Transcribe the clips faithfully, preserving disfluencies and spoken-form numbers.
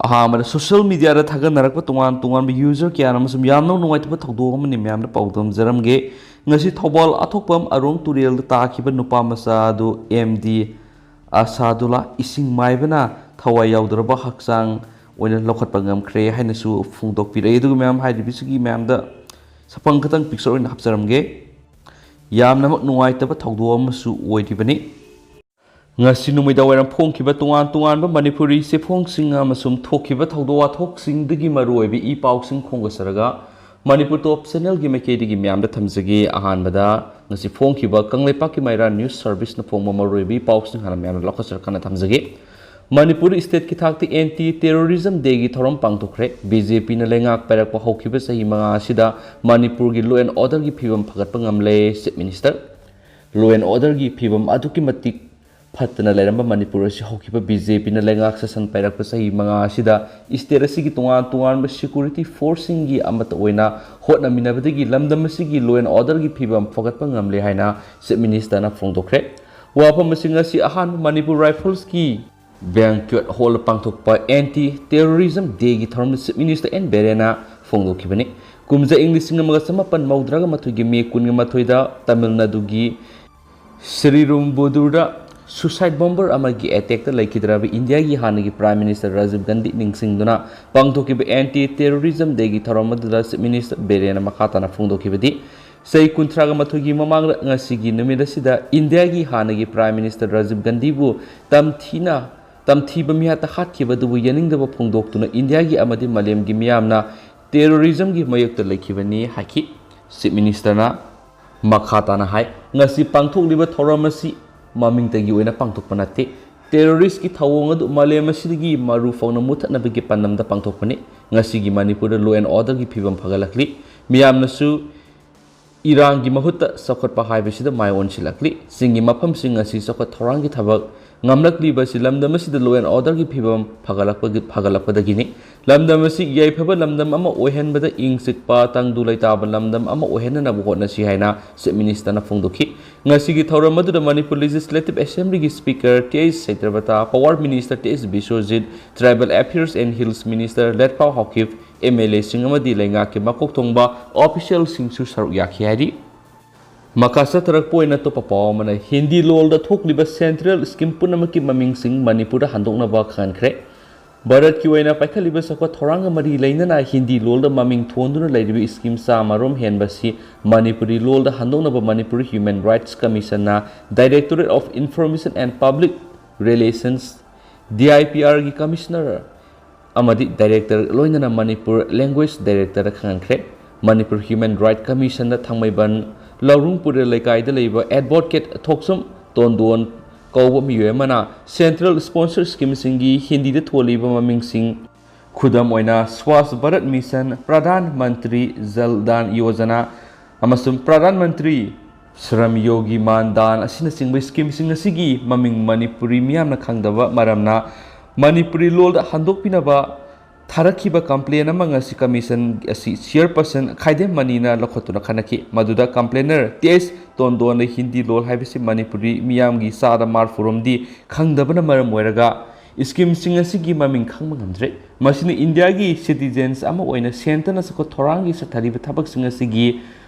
ꯑꯍꯥꯟꯕꯗ ꯁꯣꯁꯤꯌꯦꯜ ꯃꯤꯗꯤꯌꯥꯗ ꯊꯥꯒꯠꯅꯔꯛꯄ ꯇꯣꯉꯥꯟ ꯇꯣꯉꯥꯟꯕ ꯌꯨꯖꯔ ꯀꯌꯥꯅ ꯑꯃꯁꯨꯡ ꯌꯥꯝꯅ ꯅꯨꯡꯉꯥꯏꯇꯕ ꯊꯧꯗꯣꯛ ꯑꯃꯅꯤ꯫ ꯃꯌꯥꯝꯗ ꯄꯥꯎꯗꯝꯖꯔꯝꯒꯦ꯫ ꯉꯁꯤ ꯊꯧꯕꯥꯜ ꯑꯊꯣꯛꯄꯝ ꯑꯔꯣꯡ ꯇꯨꯔꯦꯜꯗ ꯇꯥꯈꯤꯕ ꯅꯨꯄꯥ ꯃꯆꯥ ꯑꯗꯨ ꯑꯦꯝ ꯗꯤ ꯑꯁꯥꯗꯨꯂꯥ ꯏꯁꯤꯡ ꯃꯥꯏꯕꯅ ꯊꯋꯥꯏ ꯌꯥꯎꯗ꯭ꯔꯕ ꯍꯛꯆꯥꯡ ꯑꯣꯏꯅ ꯂꯧꯈꯠꯄ ꯉꯝꯈ꯭ꯔꯦ ꯍꯥꯏꯅꯁꯨ ꯐꯣꯡꯗꯣꯛꯄꯤꯔꯛꯏ꯫ ꯑꯗꯨꯒ ꯃꯌꯥꯝ ꯍꯥꯏꯔꯤꯕꯁꯤꯒꯤ ꯃꯌꯥꯝꯗ ꯁꯐꯝ ꯈꯇꯪ ꯄꯤꯛꯆꯔ ꯑꯣꯏꯅ ꯍꯥꯞꯆꯔꯝꯒꯦ꯫ ꯌꯥꯝꯅꯃꯛ ꯅꯨꯡꯉꯥꯏꯇꯕ ꯊꯧꯗꯣꯛ ꯑꯃꯁꯨ ꯑꯣꯏꯔꯤꯕꯅꯤ꯫ ꯉꯁꯤ ꯅꯨꯃꯤꯗꯥꯡ ꯋꯥꯏꯔꯝ ꯐꯣꯡꯈꯤꯕ ꯇꯣꯉꯥꯟ ꯇꯣꯉꯥꯟꯕ ꯃꯅꯤꯄꯨꯔꯤ ꯆꯦꯐꯣꯡꯁꯤꯡ ꯑꯃꯁꯨꯡ ꯊꯣꯛꯈꯤꯕ ꯊꯧꯗꯣꯛ ꯋꯥꯊꯣꯛꯁꯤꯡꯗꯒꯤ ꯃꯔꯨꯑꯣꯏꯕ ꯏ ꯄꯥꯎꯁꯤꯡ ꯈꯣꯝꯒꯠꯆꯔꯒ ꯃꯅꯤꯄꯨꯔ ꯇꯣꯞ ꯆꯦꯅꯦꯜꯒꯤ ꯃꯥꯏꯀꯩꯗꯒꯤ ꯃꯌꯥꯝꯗ ꯊꯝꯖꯒꯦ꯫ ꯑꯍꯥꯟꯕꯗ ꯉꯁꯤ ꯐꯣꯡꯈꯤꯕ ꯀꯪꯂꯩꯄꯥꯛꯀꯤ ꯃꯩꯔꯥ ꯅ꯭ꯌꯨꯁ ꯁꯔꯚꯤꯁꯅ ꯐꯣꯡꯕ ꯃꯔꯨꯑꯣꯏꯕ ꯏ ꯄꯥꯎꯁꯤꯡ ꯍꯥꯟꯅ ꯃꯌꯥꯝꯗ ꯂꯧꯈꯠꯆꯔꯛꯀꯅ ꯊꯝꯖꯒꯦ꯫ ꯃꯅꯤꯄꯨꯔ ꯁ꯭ꯇꯦꯠꯀꯤ ꯊꯥꯛꯇ ꯑꯦꯟꯇꯤ ꯇꯦꯔꯣꯔꯤꯖꯝ ꯗꯦꯒꯤ ꯊꯧꯔꯝ ꯄꯥꯡꯊꯣꯛꯈ꯭ꯔꯦ꯫ ꯕꯤ ꯖꯦ ꯄꯤꯅ ꯂꯩꯉꯥꯛ ꯄꯥꯏꯔꯛꯄ ꯍꯧꯈꯤꯕ ꯆꯍꯤ ꯃꯉꯥ ꯑꯁꯤꯗ ꯃꯅꯤꯄꯨꯔꯒꯤ ꯂꯣ ꯑꯦꯟ ꯑꯣꯔꯗꯔꯒꯤ ꯐꯤꯕꯝ ꯐꯒꯠꯄ ꯉꯝꯂꯦ, ꯆꯤꯐ ꯃꯤꯅꯤꯁꯇꯔ꯫ ꯂꯣ ꯑꯦꯟ ꯑꯣꯔꯗꯔꯒꯤ ꯐꯤꯕꯝ ꯑꯗꯨꯛꯀꯤ ꯃꯇꯤꯛ ꯐꯠꯇꯅ ꯂꯩꯔꯝꯕ ꯃꯅꯤꯄꯨꯔ ꯑꯁꯤ ꯍꯧꯈꯤꯕ ꯕꯤ ꯖꯦ ꯄꯤꯅ ꯂꯩꯉꯥꯛ ꯁꯥꯁꯟ ꯄꯥꯏꯔꯛꯄ ꯆꯍꯤ ꯃꯉꯥ ꯑꯁꯤꯗ ꯁ꯭ꯇꯦꯠ ꯑꯁꯤꯒꯤ ꯇꯣꯉꯥꯟ ꯇꯣꯉꯥꯟꯕ ꯁꯦꯀ꯭ꯌꯨꯔꯤꯇꯤ ꯐꯣꯔꯁꯁꯤꯡꯒꯤ ꯑꯃꯠꯇ ꯑꯣꯏꯅ ꯍꯣꯠꯅꯃꯤꯟꯅꯕꯗꯒꯤ ꯂꯝꯗꯝ ꯑꯁꯤꯒꯤ ꯂꯣ ꯑꯦꯟ ꯑꯣꯔꯗꯔꯒꯤ ꯐꯤꯕꯝ ꯐꯒꯠꯄ ꯉꯝꯂꯦ ꯍꯥꯏꯅ ꯆꯤꯐ ꯃꯤꯅꯤꯁꯇꯔꯅ ꯐꯣꯡꯗꯣꯛꯈ꯭ꯔꯦ꯫ ꯋꯥꯐꯝ ꯑꯁꯤ ꯉꯁꯤ ꯑꯍꯥꯟꯕ ꯃꯅꯤꯄꯨꯔ ꯔꯥꯏꯐꯜꯁꯀꯤ ꯕꯦꯡꯀ꯭ꯋꯦꯠ ꯍꯣꯜꯗ ꯄꯥꯡꯊꯣꯛꯄ ꯑꯦꯟꯇꯤ ꯇꯦꯔꯣꯔꯤꯖꯝ ꯗꯦꯒꯤ ꯊꯧꯔꯝꯗ ꯆꯤꯐ ꯃꯤꯅꯤꯁꯇꯔ ꯑꯦꯟ ꯕꯤꯔꯦꯟꯅ ꯐꯣꯡꯗꯣꯛꯈꯤꯕꯅꯤ꯫ ꯀꯨꯝꯖꯥ ꯏꯪ ꯂꯤꯁꯤꯡ ꯑꯃꯒ ꯆꯃꯥꯄꯟ ꯃꯧꯗ꯭ꯔꯥꯒ ꯃꯥꯊꯣꯏꯒꯤ ꯃꯦ ꯀꯨꯟꯒ ꯃꯥꯊꯣꯏꯗ ꯇꯥꯃꯤꯜ ꯅꯥꯗꯨꯒꯤ ꯁ꯭ꯔꯤꯔꯨꯝꯕꯨꯗꯨꯔꯗ ꯁꯨꯁꯥꯏꯠ ꯕꯣꯝꯕꯔ ꯑꯃꯒꯤ ꯑꯦꯇꯦꯛꯇ ꯂꯩꯈꯤꯗ꯭ꯔꯕ ꯏꯟꯗꯤꯌꯥꯒꯤ ꯍꯥꯟꯅꯒꯤ ꯄ꯭ꯔꯥꯏꯝ ꯃꯤꯅꯤꯁꯇꯔ ꯔꯥꯖꯤꯕ ꯒꯥꯟꯙꯤ ꯅꯤꯡꯁꯤꯡꯗꯨꯅ ꯄꯥꯡꯊꯣꯛꯈꯤꯕ ꯑꯦꯟꯇꯤ ꯇꯦꯔꯣꯔꯤꯖꯝ ꯗꯦꯒꯤ ꯊꯧꯔꯝ ꯑꯗꯨꯗ ꯆꯤꯐ ꯃꯤꯅꯤꯁꯇꯔ ꯕꯤꯔꯦꯟꯅ ꯃꯈꯥ ꯇꯥꯅ ꯐꯣꯡꯗꯣꯛꯈꯤꯕꯗꯤ, ꯆꯍꯤ ꯀꯨꯟꯊ꯭ꯔꯥꯒ ꯃꯥꯊꯣꯏꯒꯤ ꯃꯃꯥꯡꯗ ꯉꯁꯤꯒꯤ ꯅꯨꯃꯤꯠ ꯑꯁꯤꯗ ꯏꯟꯗꯤꯌꯥꯒꯤ ꯍꯥꯟꯅꯒꯤ ꯄ꯭ꯔꯥꯏꯝ ꯃꯤꯅꯤꯁꯇꯔ ꯔꯥꯖꯤꯕ ꯒꯥꯟꯙꯤꯕꯨ ꯇꯝꯊꯤꯅ, ꯇꯝꯊꯤꯕ ꯃꯤꯍꯥꯠꯇ ꯍꯥꯠꯈꯤꯕ ꯑꯗꯨꯕꯨ ꯌꯥꯅꯤꯡꯗꯕ ꯐꯣꯡꯗꯣꯛꯇꯨꯅ ꯏꯟꯗꯤꯌꯥꯒꯤ ꯑꯃꯗꯤ ꯃꯥꯂꯦꯝꯒꯤ ꯃꯤꯌꯥꯝꯅ ꯇꯦꯔꯣꯔꯤꯖꯝꯒꯤ ꯃꯥꯌꯣꯛꯇ ꯂꯩꯈꯤꯕꯅꯤ ꯍꯥꯏꯈꯤ꯫ ꯆꯤꯐ ꯃꯤꯅꯤꯁꯇꯔꯅ ꯃꯈꯥ ꯇꯥꯅ ꯍꯥꯏ, ꯉꯁꯤ ꯄꯥꯡꯊꯣꯛꯂꯤꯕ ꯊꯧꯔꯝ ꯑꯁꯤ ꯃꯃꯤꯡꯇꯒꯤ ꯑꯣꯏꯅ ꯄꯥꯡꯊꯣꯛꯄ ꯅꯠꯇꯦ꯫ ꯇꯦꯔꯣꯔꯤꯁ꯭ꯠꯀꯤ ꯊꯧꯑꯣꯡ ꯑꯗꯨ ꯃꯥꯂꯦꯝ ꯑꯁꯤꯗꯒꯤ ꯃꯔꯨ ꯐꯥꯎꯅ ꯃꯨꯠꯊꯠꯅꯕꯒꯤ ꯄꯥꯟꯗꯝꯗ ꯄꯥꯡꯊꯣꯛꯄꯅꯤ꯫ ꯉꯁꯤꯒꯤ ꯃꯅꯤꯄꯨꯔꯗ ꯂꯣ ꯑꯦꯟ ꯑꯣꯔꯗꯔꯒꯤ ꯐꯤꯕꯝ ꯐꯒꯠꯂꯛꯂꯤ꯫ ꯃꯤꯌꯥꯝꯅꯁꯨ ꯏꯔꯥꯡꯒꯤ ꯃꯍꯨꯠꯇ ꯆꯥꯎꯈꯠꯄ ꯍꯥꯏꯕꯁꯤꯗ ꯃꯥꯏ ꯑꯣꯟꯁꯤꯜꯂꯛꯂꯤ꯫ ꯆꯤꯡꯒꯤ ꯃꯐꯝꯁꯤꯡ ꯑꯁꯤ ꯆꯥꯎꯈꯠ ꯊꯧꯔꯥꯡꯒꯤ ꯊꯕꯛ ꯉꯝꯂꯛꯂꯤꯕꯁꯤ ꯂꯝꯗꯝ ꯑꯁꯤꯗ law and orderꯒꯤ ꯐꯤꯕꯝ ꯐꯒꯠꯂꯛꯄꯒꯤ, ꯐꯒꯠꯂꯛꯄꯗꯒꯤꯅꯤ꯫ ꯂꯝꯗꯝ ꯑꯁꯤ ꯌꯥꯏꯐꯕ ꯂꯝꯗꯝ ꯑꯃ ꯑꯣꯏꯍꯟꯕꯗ ꯏꯪ ꯆꯤꯛꯄ, ꯇꯪꯗꯨ ꯂꯩꯇꯥꯕ ꯂꯝꯗꯝ ꯑꯃ ꯑꯣꯏꯍꯟꯅꯅꯕ ꯍꯣꯠꯅꯁꯤ ꯍꯥꯏꯅ Chief Ministerꯅ ꯐꯣꯡꯗꯣꯛꯈꯤ꯫ ꯉꯁꯤꯒꯤ ꯊꯧꯔꯝ ꯑꯗꯨꯗ ꯃꯅꯤꯄꯨꯔ Legislative Assemblyꯒꯤ Speaker T H Satyabrata, Power Minister T H Biswajit, Tribal Affairs and Hills Minister Letpao Haokip, M L ꯑꯦꯁꯤꯡ ꯑꯃꯗꯤ ꯂꯩꯉꯥꯛꯀꯤ ꯃꯀꯣꯛ ꯊꯣꯡꯕ officialꯁꯤꯡꯁꯨ ꯁꯔꯨꯛ ꯌꯥꯈꯤ ꯍꯥꯏꯔꯤ꯫ ꯃꯈꯥ ꯆꯠꯊꯔꯛꯄ ꯑꯣꯏꯅ ꯑꯇꯣꯞꯄ ꯄꯥꯎ ꯑꯃꯅ, ꯍꯤꯟꯗꯤ ꯂꯣꯜꯗ ꯊꯣꯛꯂꯤꯕ central scheme ꯄꯨꯝꯅꯃꯛꯀꯤ ꯃꯃꯤꯡꯁꯤꯡ ꯃꯅꯤꯄꯨꯔꯗ ꯍꯟꯗꯣꯛꯅꯕ ꯈꯪꯍꯟꯈ꯭ꯔꯦ꯫ ꯚꯥꯔꯠꯀꯤ ꯑꯣꯏꯅ ꯄꯥꯏꯈꯠꯂꯤꯕ ꯆꯥꯎꯈꯠ ꯊꯧꯔꯥꯡꯒ ꯃꯔꯤ ꯂꯩꯅꯅ ꯍꯤꯟꯗꯤ ꯂꯣꯜꯗ ꯃꯃꯤꯡ ꯊꯣꯟꯗꯨꯅ ꯂꯩꯔꯤꯕ scheme ꯆꯥꯝꯃ ꯔꯣꯝ ꯍꯦꯟꯕ ꯑꯁꯤ ꯃꯅꯤꯄꯨꯔꯤ ꯂꯣꯜꯗ ꯍꯟꯗꯣꯛꯅꯕ Manipur Human Rights Commissionꯅ Directorate of Information and Public Relations, D I P ꯑꯥꯔꯒꯤ Commissioner ꯑꯃꯗꯤ Director ꯂꯣꯏꯅꯅ Manipur Language Directorꯗ ꯈꯪꯍꯟꯈ꯭ꯔꯦ꯫ Manipur Human Rights Commissionꯗ ꯊꯥꯡꯃꯩꯕꯟ ꯂꯧꯔꯨꯡ ꯄꯨꯔꯦꯜ ꯂꯩꯀꯥꯏꯗ ꯂꯩꯕ Advocate ꯊꯣꯛꯆꯝ ꯇꯣꯟꯗꯣꯟ ꯀꯧꯕ ꯃꯤꯑꯣꯏ ꯑꯃꯅ central sponsor schemeꯁꯤꯡꯒꯤ ꯍꯤꯟꯗꯤꯗ ꯊꯣꯜꯂꯤꯕ ꯃꯃꯤꯡꯁꯤꯡ, ꯈꯨꯗꯝ ꯑꯣꯏꯅ Swachh Bharat Mission, Pradhan Mantri Jan Dhan Yojana ꯑꯃꯁꯨꯡ Pradhan Mantri Shram Yogi Man Dhan ꯑꯁꯤꯅꯆꯤꯡꯕ schemeꯁꯤꯡ ꯑꯁꯤꯒꯤ ꯃꯃꯤꯡ ꯃꯅꯤꯄꯨꯔꯤ ꯃꯤꯌꯥꯝꯅ ꯈꯪꯗꯕ ꯃꯔꯝꯅ ꯃꯅꯤꯄꯨꯔꯤ ꯂꯣꯜꯗ ꯍꯟꯗꯣꯛꯄꯤꯅꯕ ꯊꯥꯔꯛꯈꯤꯕ complaint ꯑꯃ ꯉꯁꯤ Commission ꯑꯁꯤ Chairperson ꯈꯥꯏꯗꯦꯝ ꯃꯅꯤꯅ ꯂꯧꯈꯠꯇꯨꯅ ꯈꯟꯅꯈꯤ꯫ ꯃꯗꯨꯗ complainer ꯇꯤ ꯑꯩꯆ ꯇꯣꯟꯗꯣꯟꯅ ꯍꯤꯟꯗꯤ ꯂꯣꯜ ꯍꯥꯏꯕꯁꯤ ꯃꯅꯤꯄꯨꯔꯤ ꯃꯤꯌꯥꯝꯒꯤ ꯆꯥꯗ ꯃꯔꯐꯨ ꯔꯣꯝꯗꯤ ꯈꯪꯗꯕꯅ ꯃꯔꯝ ꯑꯣꯏꯔꯒ schemeꯁꯤꯡ ꯑꯁꯤꯒꯤ ꯃꯃꯤꯡ ꯈꯪꯕ ꯉꯝꯗ꯭ꯔꯦ꯫ ꯃꯁꯤꯅ ꯏꯟꯗꯤꯌꯥꯒꯤ citizens ꯑꯃ ꯑꯣꯏꯅ centreꯅ ꯆꯥꯎꯈꯠ ꯊꯧꯔꯥꯡꯒꯤ ꯆꯠꯊꯔꯤꯕ ꯊꯕꯛꯁꯤꯡ ꯑꯁꯤꯒꯤ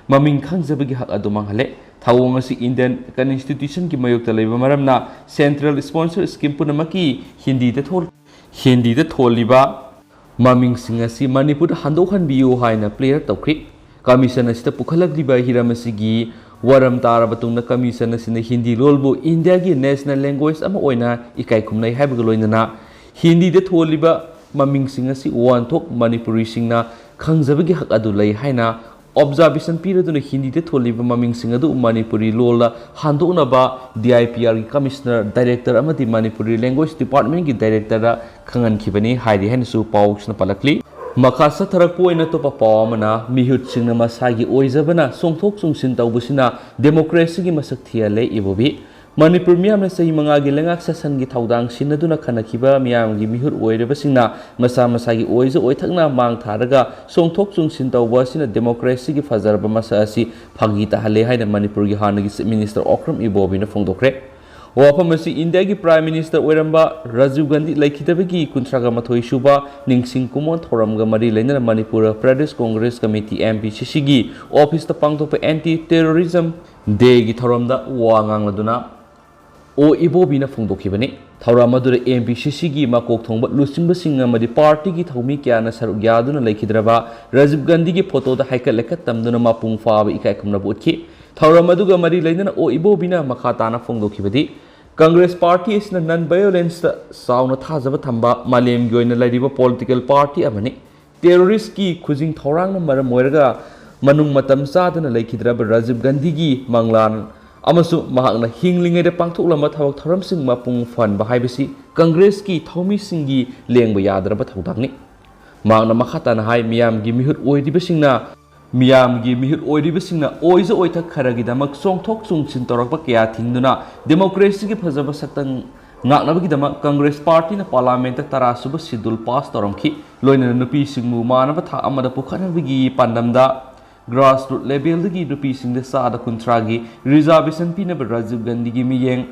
ꯃꯃꯤꯡ ꯈꯪꯖꯕꯒꯤ ꯍꯛ ꯑꯗꯨ ꯃꯥꯡꯍꯜꯂꯦ꯫ ꯊꯧꯑꯣꯡ ꯑꯁꯤ Indian Constitutionꯒꯤ ꯃꯥꯌꯣꯛꯇ ꯂꯩꯕ ꯃꯔꯝꯅ central sponsor scheme ꯄꯨꯝꯅꯃꯛꯀꯤ ꯍꯤꯟꯗꯤꯗ ꯊꯣꯜ-, ꯍꯤꯟꯗꯤꯗ ꯊꯣꯜꯂꯤꯕ ꯃꯃꯤꯡꯁꯤꯡ ꯑꯁꯤ ꯃꯅꯤꯄꯨꯔꯗ ꯍꯟꯗꯣꯛꯍꯟꯕꯤꯌꯨ ꯍꯥꯏꯅ prayer ꯇꯧꯈ꯭ꯔꯤ꯫ Commission ꯑꯁꯤꯗ ꯄꯨꯈꯠꯂꯛꯂꯤꯕ ꯍꯤꯔꯝ ꯑꯁꯤꯒꯤ ꯋꯥꯔꯝ ꯇꯥꯔꯕ ꯇꯨꯡꯗ Commission ꯑꯁꯤꯅ ꯍꯤꯟꯗꯤ ꯂꯣꯜꯕꯨ ꯏꯟꯗꯤꯌꯥꯒꯤ national language ꯑꯃ ꯑꯣꯏꯅ ꯏꯀꯥꯏ ꯈꯨꯝꯅꯩ ꯍꯥꯏꯕꯒ ꯂꯣꯏꯅꯅ ꯍꯤꯟꯗꯤꯗ ꯊꯣꯜꯂꯤꯕ ꯃꯃꯤꯡꯁꯤꯡ ꯑꯁꯤ ꯋꯥꯍꯟꯊꯣꯛ ꯃꯅꯤꯄꯨꯔꯤꯁꯤꯡꯅ ꯈꯪꯖꯕꯒꯤ ꯍꯛ ꯑꯗꯨ ꯂꯩ ꯍꯥꯏꯅ observation ꯄꯤꯔꯗꯨꯅ ꯍꯤꯟꯗꯤꯗ ꯊꯣꯜꯂꯤꯕ ꯃꯃꯤꯡꯁꯤꯡ ꯑꯗꯨ ꯃꯅꯤꯄꯨꯔꯤ ꯂꯣꯜꯗ ꯍꯟꯗꯣꯛꯅꯕ D I P ꯑꯥꯔꯒꯤ Commissioner, Director ꯑꯃꯗꯤ ꯃꯅꯤꯄꯨꯔꯤ Language Departmentꯀꯤ Directorꯗ ꯈꯪꯍꯟꯈꯤꯕꯅꯤ ꯍꯥꯏꯔꯤ ꯍꯥꯏꯅꯁꯨ ꯄꯥꯎꯁꯤꯅ ꯄꯜꯂꯛꯂꯤ꯫ ꯃꯈꯥ ꯆꯠꯊꯔꯛꯄ ꯑꯣꯏꯅ ꯑꯇꯣꯞꯄ ꯄꯥꯎ ꯑꯃꯅ, ꯃꯤꯍꯨꯠꯁꯤꯡꯅ ꯃꯁꯥꯒꯤ ꯑꯣꯏꯖꯕꯅ ꯆꯣꯡꯊꯣꯛ ꯆꯣꯡꯁꯤꯟ ꯇꯧꯕꯁꯤꯅ democracyꯒꯤ ꯃꯁꯛ ꯊꯤꯍꯜꯂꯦ ꯏꯕꯣꯕꯤ꯫ ꯃꯅꯤꯄꯨꯔ ꯃꯤꯌꯥꯝꯅ ꯆꯍꯤ ꯃꯉꯥꯒꯤ ꯂꯩꯉꯥꯛ ꯁꯥꯁꯟꯒꯤ ꯊꯧꯗꯥꯡ ꯁꯤꯟꯅꯗꯨꯅ ꯈꯟꯅꯈꯤꯕ ꯃꯤꯌꯥꯝꯒꯤ ꯃꯤꯍꯨꯠ ꯑꯣꯏꯔꯕꯁꯤꯡꯅ ꯃꯁꯥ ꯃꯁꯥꯒꯤ ꯑꯣꯏꯖ ꯑꯣꯏꯊꯛꯅ ꯃꯥꯡ ꯊꯥꯔꯒ ꯁꯣꯡꯊꯣꯛ ꯆꯣꯡꯁꯤꯟ ꯇꯧꯕ ꯑꯁꯤꯅ ꯗꯦꯃꯣꯀ꯭ꯔꯦꯁꯤꯒꯤ ꯐꯖꯔꯕ ꯃꯁꯛ ꯑꯁꯤ ꯐꯥꯒꯤ ꯇꯥꯍꯜꯂꯦ ꯍꯥꯏꯅ ꯃꯅꯤꯄꯨꯔꯒꯤ ꯍꯥꯟꯅꯒꯤ Chief Minister ꯑꯣꯀ꯭ꯔꯝ ꯏꯕꯣꯕꯤꯅ ꯐꯣꯡꯗꯣꯛꯈ꯭ꯔꯦ꯫ ꯋꯥꯐꯝ ꯑꯁꯤ ꯏꯟꯗꯤꯌꯥꯒꯤ Prime Minister ꯑꯣꯏꯔꯝꯕ ꯔꯥꯖꯤꯕ ꯒꯥꯟꯙꯤ ꯂꯩꯈꯤꯗꯕꯒꯤ ꯀꯨꯟꯊ꯭ꯔꯥꯒ ꯃꯥꯊꯣꯏ ꯁꯨꯕ ꯅꯤꯡꯁꯤꯡ ꯀꯨꯝꯑꯣꯟ ꯊꯧꯔꯝꯒ ꯃꯔꯤ ꯂꯩꯅꯅ Manipur Pradesh Congress committee, M P C Cꯒꯤ ꯑꯣꯐꯤꯁꯇ ꯄꯥꯡꯊꯣꯛꯄ Anti Terrorism Dayꯒꯤ ꯊꯧꯔꯝꯗ ꯋꯥ ꯉꯥꯡꯂꯗꯨꯅ ꯑꯣ ꯏꯕꯣꯕꯤꯅ ꯐꯣꯡꯗꯣꯛꯈꯤꯕꯅꯤ꯫ ꯊꯧꯔꯝ ꯑꯗꯨꯗ M P C Cꯒꯤ ꯃꯀꯣꯛ ꯊꯣꯡꯕ ꯂꯨꯆꯤꯡꯕꯁꯤꯡ ꯑꯃꯗꯤ ꯄꯥꯔꯇꯤꯒꯤ ꯊꯧꯃꯤ ꯀꯌꯥꯅ ꯁꯔꯨꯛ ꯌꯥꯗꯨꯅ ꯂꯩꯈꯤꯗ꯭ꯔꯕ ꯔꯥꯖꯤꯕ ꯒꯥꯟꯙꯤꯒꯤ ꯐꯣꯇꯣꯗ ꯍꯩꯀꯠ ꯂꯩꯀꯠ ꯇꯝꯗꯨꯅ ꯃꯄꯨꯡ ꯐꯥꯕ ꯏꯀꯥꯏ ꯈꯨꯝꯅꯕ ꯎꯠꯈꯤ꯫ ꯊꯧꯔꯝ ꯑꯗꯨꯒ ꯃꯔꯤ ꯂꯩꯅꯅ ꯑꯣ ꯏꯕꯣꯕꯤꯅ ꯃꯈꯥ ꯇꯥꯅ ꯐꯣꯡꯗꯣꯛꯈꯤꯕꯗꯤ, ꯀꯪꯒ꯭ꯔꯦꯁ ꯄꯥꯔꯇꯤ ꯑꯁꯤꯅ non violenceꯇ ꯆꯥꯎꯅ ꯊꯥꯖꯕ ꯊꯝꯕ, ꯃꯥꯂꯦꯝꯒꯤ ꯑꯣꯏꯅ ꯂꯩꯔꯤꯕ political party ꯑꯃꯅꯤ꯫ Terroristꯀꯤ ꯈꯨꯖꯤꯡ ꯊꯧꯔꯥꯡꯅ ꯃꯔꯝ ꯑꯣꯏꯔꯒ ꯃꯅꯨꯡ ꯃꯇꯝ ꯆꯥꯗꯅ ꯂꯩꯈꯤꯗ꯭ꯔꯕ ꯔꯥꯖꯤꯕ ꯒꯥꯟꯙꯤꯒꯤ ꯃꯪꯂꯥꯟ ꯑꯃꯁꯨꯡ ꯃꯍꯥꯛꯅ ꯍꯤꯡꯂꯤꯉꯩꯗ ꯄꯥꯡꯊꯣꯛꯂꯝꯕ ꯊꯕꯛ ꯊꯧꯔꯝꯁꯤꯡ ꯃꯄꯨꯡ ꯐꯥꯍꯟꯕ ꯍꯥꯏꯕꯁꯤ ꯀꯪꯒ꯭ꯔꯦꯁꯀꯤ ꯊꯧꯃꯤꯁꯤꯡꯒꯤ ꯂꯦꯡꯕ ꯌꯥꯗ꯭ꯔꯕ ꯊꯧꯗꯥꯡꯅꯤ꯫ ꯃꯍꯥꯛꯅ ꯃꯈꯥ ꯇꯥꯅ ꯍꯥꯏ, ꯃꯤꯌꯥꯝꯒꯤ ꯃꯤꯍꯨꯠ ꯑꯣꯏꯔꯤꯕꯁꯤꯡꯅ, ꯃꯤꯌꯥꯝꯒꯤ ꯃꯤꯍꯨꯠ ꯑꯣꯏꯔꯤꯕꯁꯤꯡꯅ ꯑꯣꯏꯖ ꯑꯣꯏꯊꯛ ꯈꯔꯒꯤꯗꯃꯛ ꯆꯣꯡꯊꯣꯛ ꯆꯣꯡꯁꯤꯟ ꯇꯧꯔꯛꯄ ꯀꯌꯥ ꯊꯤꯡꯗꯨꯅ ꯗꯦꯃꯣꯀ꯭ꯔꯦꯁꯤꯒꯤ ꯐꯖꯕ ꯁꯛꯇꯝ ꯉꯥꯛꯅꯕꯒꯤꯗꯃꯛ ꯀꯪꯒ꯭ꯔꯦꯁ ꯄꯥꯔꯇꯤꯅ ꯄꯥꯔꯂꯥꯃꯦꯟꯠꯇ ꯇꯔꯥ ꯁꯨꯕ ꯁꯤꯗꯨꯜ ꯄꯥꯁ ꯇꯧꯔꯝꯈꯤ꯫ ꯂꯣꯏꯅꯅ ꯅꯨꯄꯤꯁꯤꯡꯕꯨ ꯃꯥꯟꯅꯕ ꯊꯥꯛ ꯑꯃꯗ ꯄꯨꯈꯠꯅꯕꯒꯤ ꯄꯥꯟꯗꯝꯗ grassroot levelꯗꯒꯤ ꯅꯨꯄꯤꯁꯤꯡꯗ ꯆꯥꯗ ꯀꯨꯟꯊ꯭ꯔꯥꯒꯤ reservation ꯄꯤꯅꯕ ꯔꯥꯖꯤꯕ ꯒꯥꯟꯙꯤꯒꯤ ꯃꯤꯠꯌꯦꯡ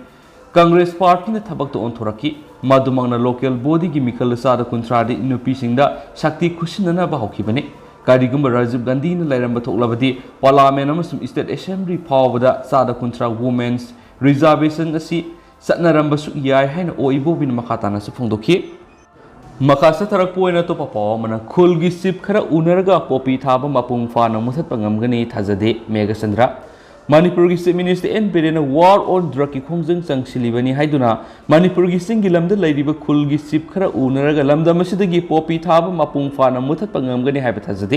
ꯀꯪꯒ꯭ꯔꯦꯁ ꯄꯥꯔꯇꯤꯅ ꯊꯕꯛꯇ ꯑꯣꯟꯊꯣꯔꯛꯈꯤ꯫ ꯃꯗꯨꯃꯛꯅ local bodyꯒꯤ ꯃꯤꯈꯜꯗ ꯆꯥꯗ ꯀꯨꯟꯊ꯭ꯔꯥꯗꯤ ꯅꯨꯄꯤꯁꯤꯡꯗ ꯁꯛꯇꯤ ꯈꯨꯠꯁꯤꯟꯅꯅꯕ ꯍꯧꯈꯤꯕꯅꯤ꯫ ꯀꯔꯤꯒꯨꯝꯕ ꯔꯥꯖꯤꯕ ꯒꯥꯟꯙꯤꯅ ꯂꯩꯔꯝꯕ ꯊꯣꯛꯂꯕꯗꯤ ꯄꯥꯔꯂꯥꯃꯦꯟ ꯑꯃꯁꯨꯡ state assembly ꯐꯥꯎꯕꯗ ꯆꯥꯗ ꯀꯨꯟꯊ꯭ꯔꯥ women's reservation ꯑꯁꯤ ꯆꯠꯅꯔꯝꯕꯁꯨ ꯌꯥꯏ ꯍꯥꯏꯅ ꯑꯣ ꯏꯕꯣꯕꯤꯅ ꯃꯈꯥ ꯇꯥꯅꯁꯨ ꯐꯣꯡꯗꯣꯛꯈꯤ꯫ ꯃꯈꯥ ꯆꯠꯊꯔꯛꯄ ꯑꯣꯏꯅ ꯑꯇꯣꯞꯄ ꯄꯥꯎ ꯑꯃꯅ, ꯈꯨꯜꯒꯤ chief ꯈꯔ ꯎꯅꯔꯒ ꯄꯣꯄꯤ ꯊꯥꯕ ꯃꯄꯨꯡ ꯐꯥꯅ ꯃꯨꯊꯠꯄ ꯉꯝꯒꯅꯤ ꯊꯥꯖꯗꯦ, ꯃꯦꯘꯆꯟꯗ꯭ꯔ꯫ ꯃꯅꯤꯄꯨꯔꯒꯤ Chief Minister ꯑꯦꯟ ꯕꯤꯔꯦꯟꯅ war on drugꯀꯤ ꯈꯣꯡꯖꯪ ꯆꯪꯁꯤꯜꯂꯤꯕꯅꯤ ꯍꯥꯏꯗꯨꯅ ꯃꯅꯤꯄꯨꯔꯒꯤ ꯆꯤꯡꯒꯤ ꯂꯝꯗ ꯂꯩꯔꯤꯕ ꯈꯨꯜꯒꯤ chief ꯈꯔ ꯎꯅꯔꯒ ꯂꯝꯗꯝ ꯑꯁꯤꯗꯒꯤ ꯄꯣꯄꯤ ꯊꯥꯕ ꯃꯄꯨꯡ ꯐꯥꯅ ꯃꯨꯊꯠꯄ ꯉꯝꯒꯅꯤ ꯍꯥꯏꯕ ꯊꯥꯖꯗꯦ꯫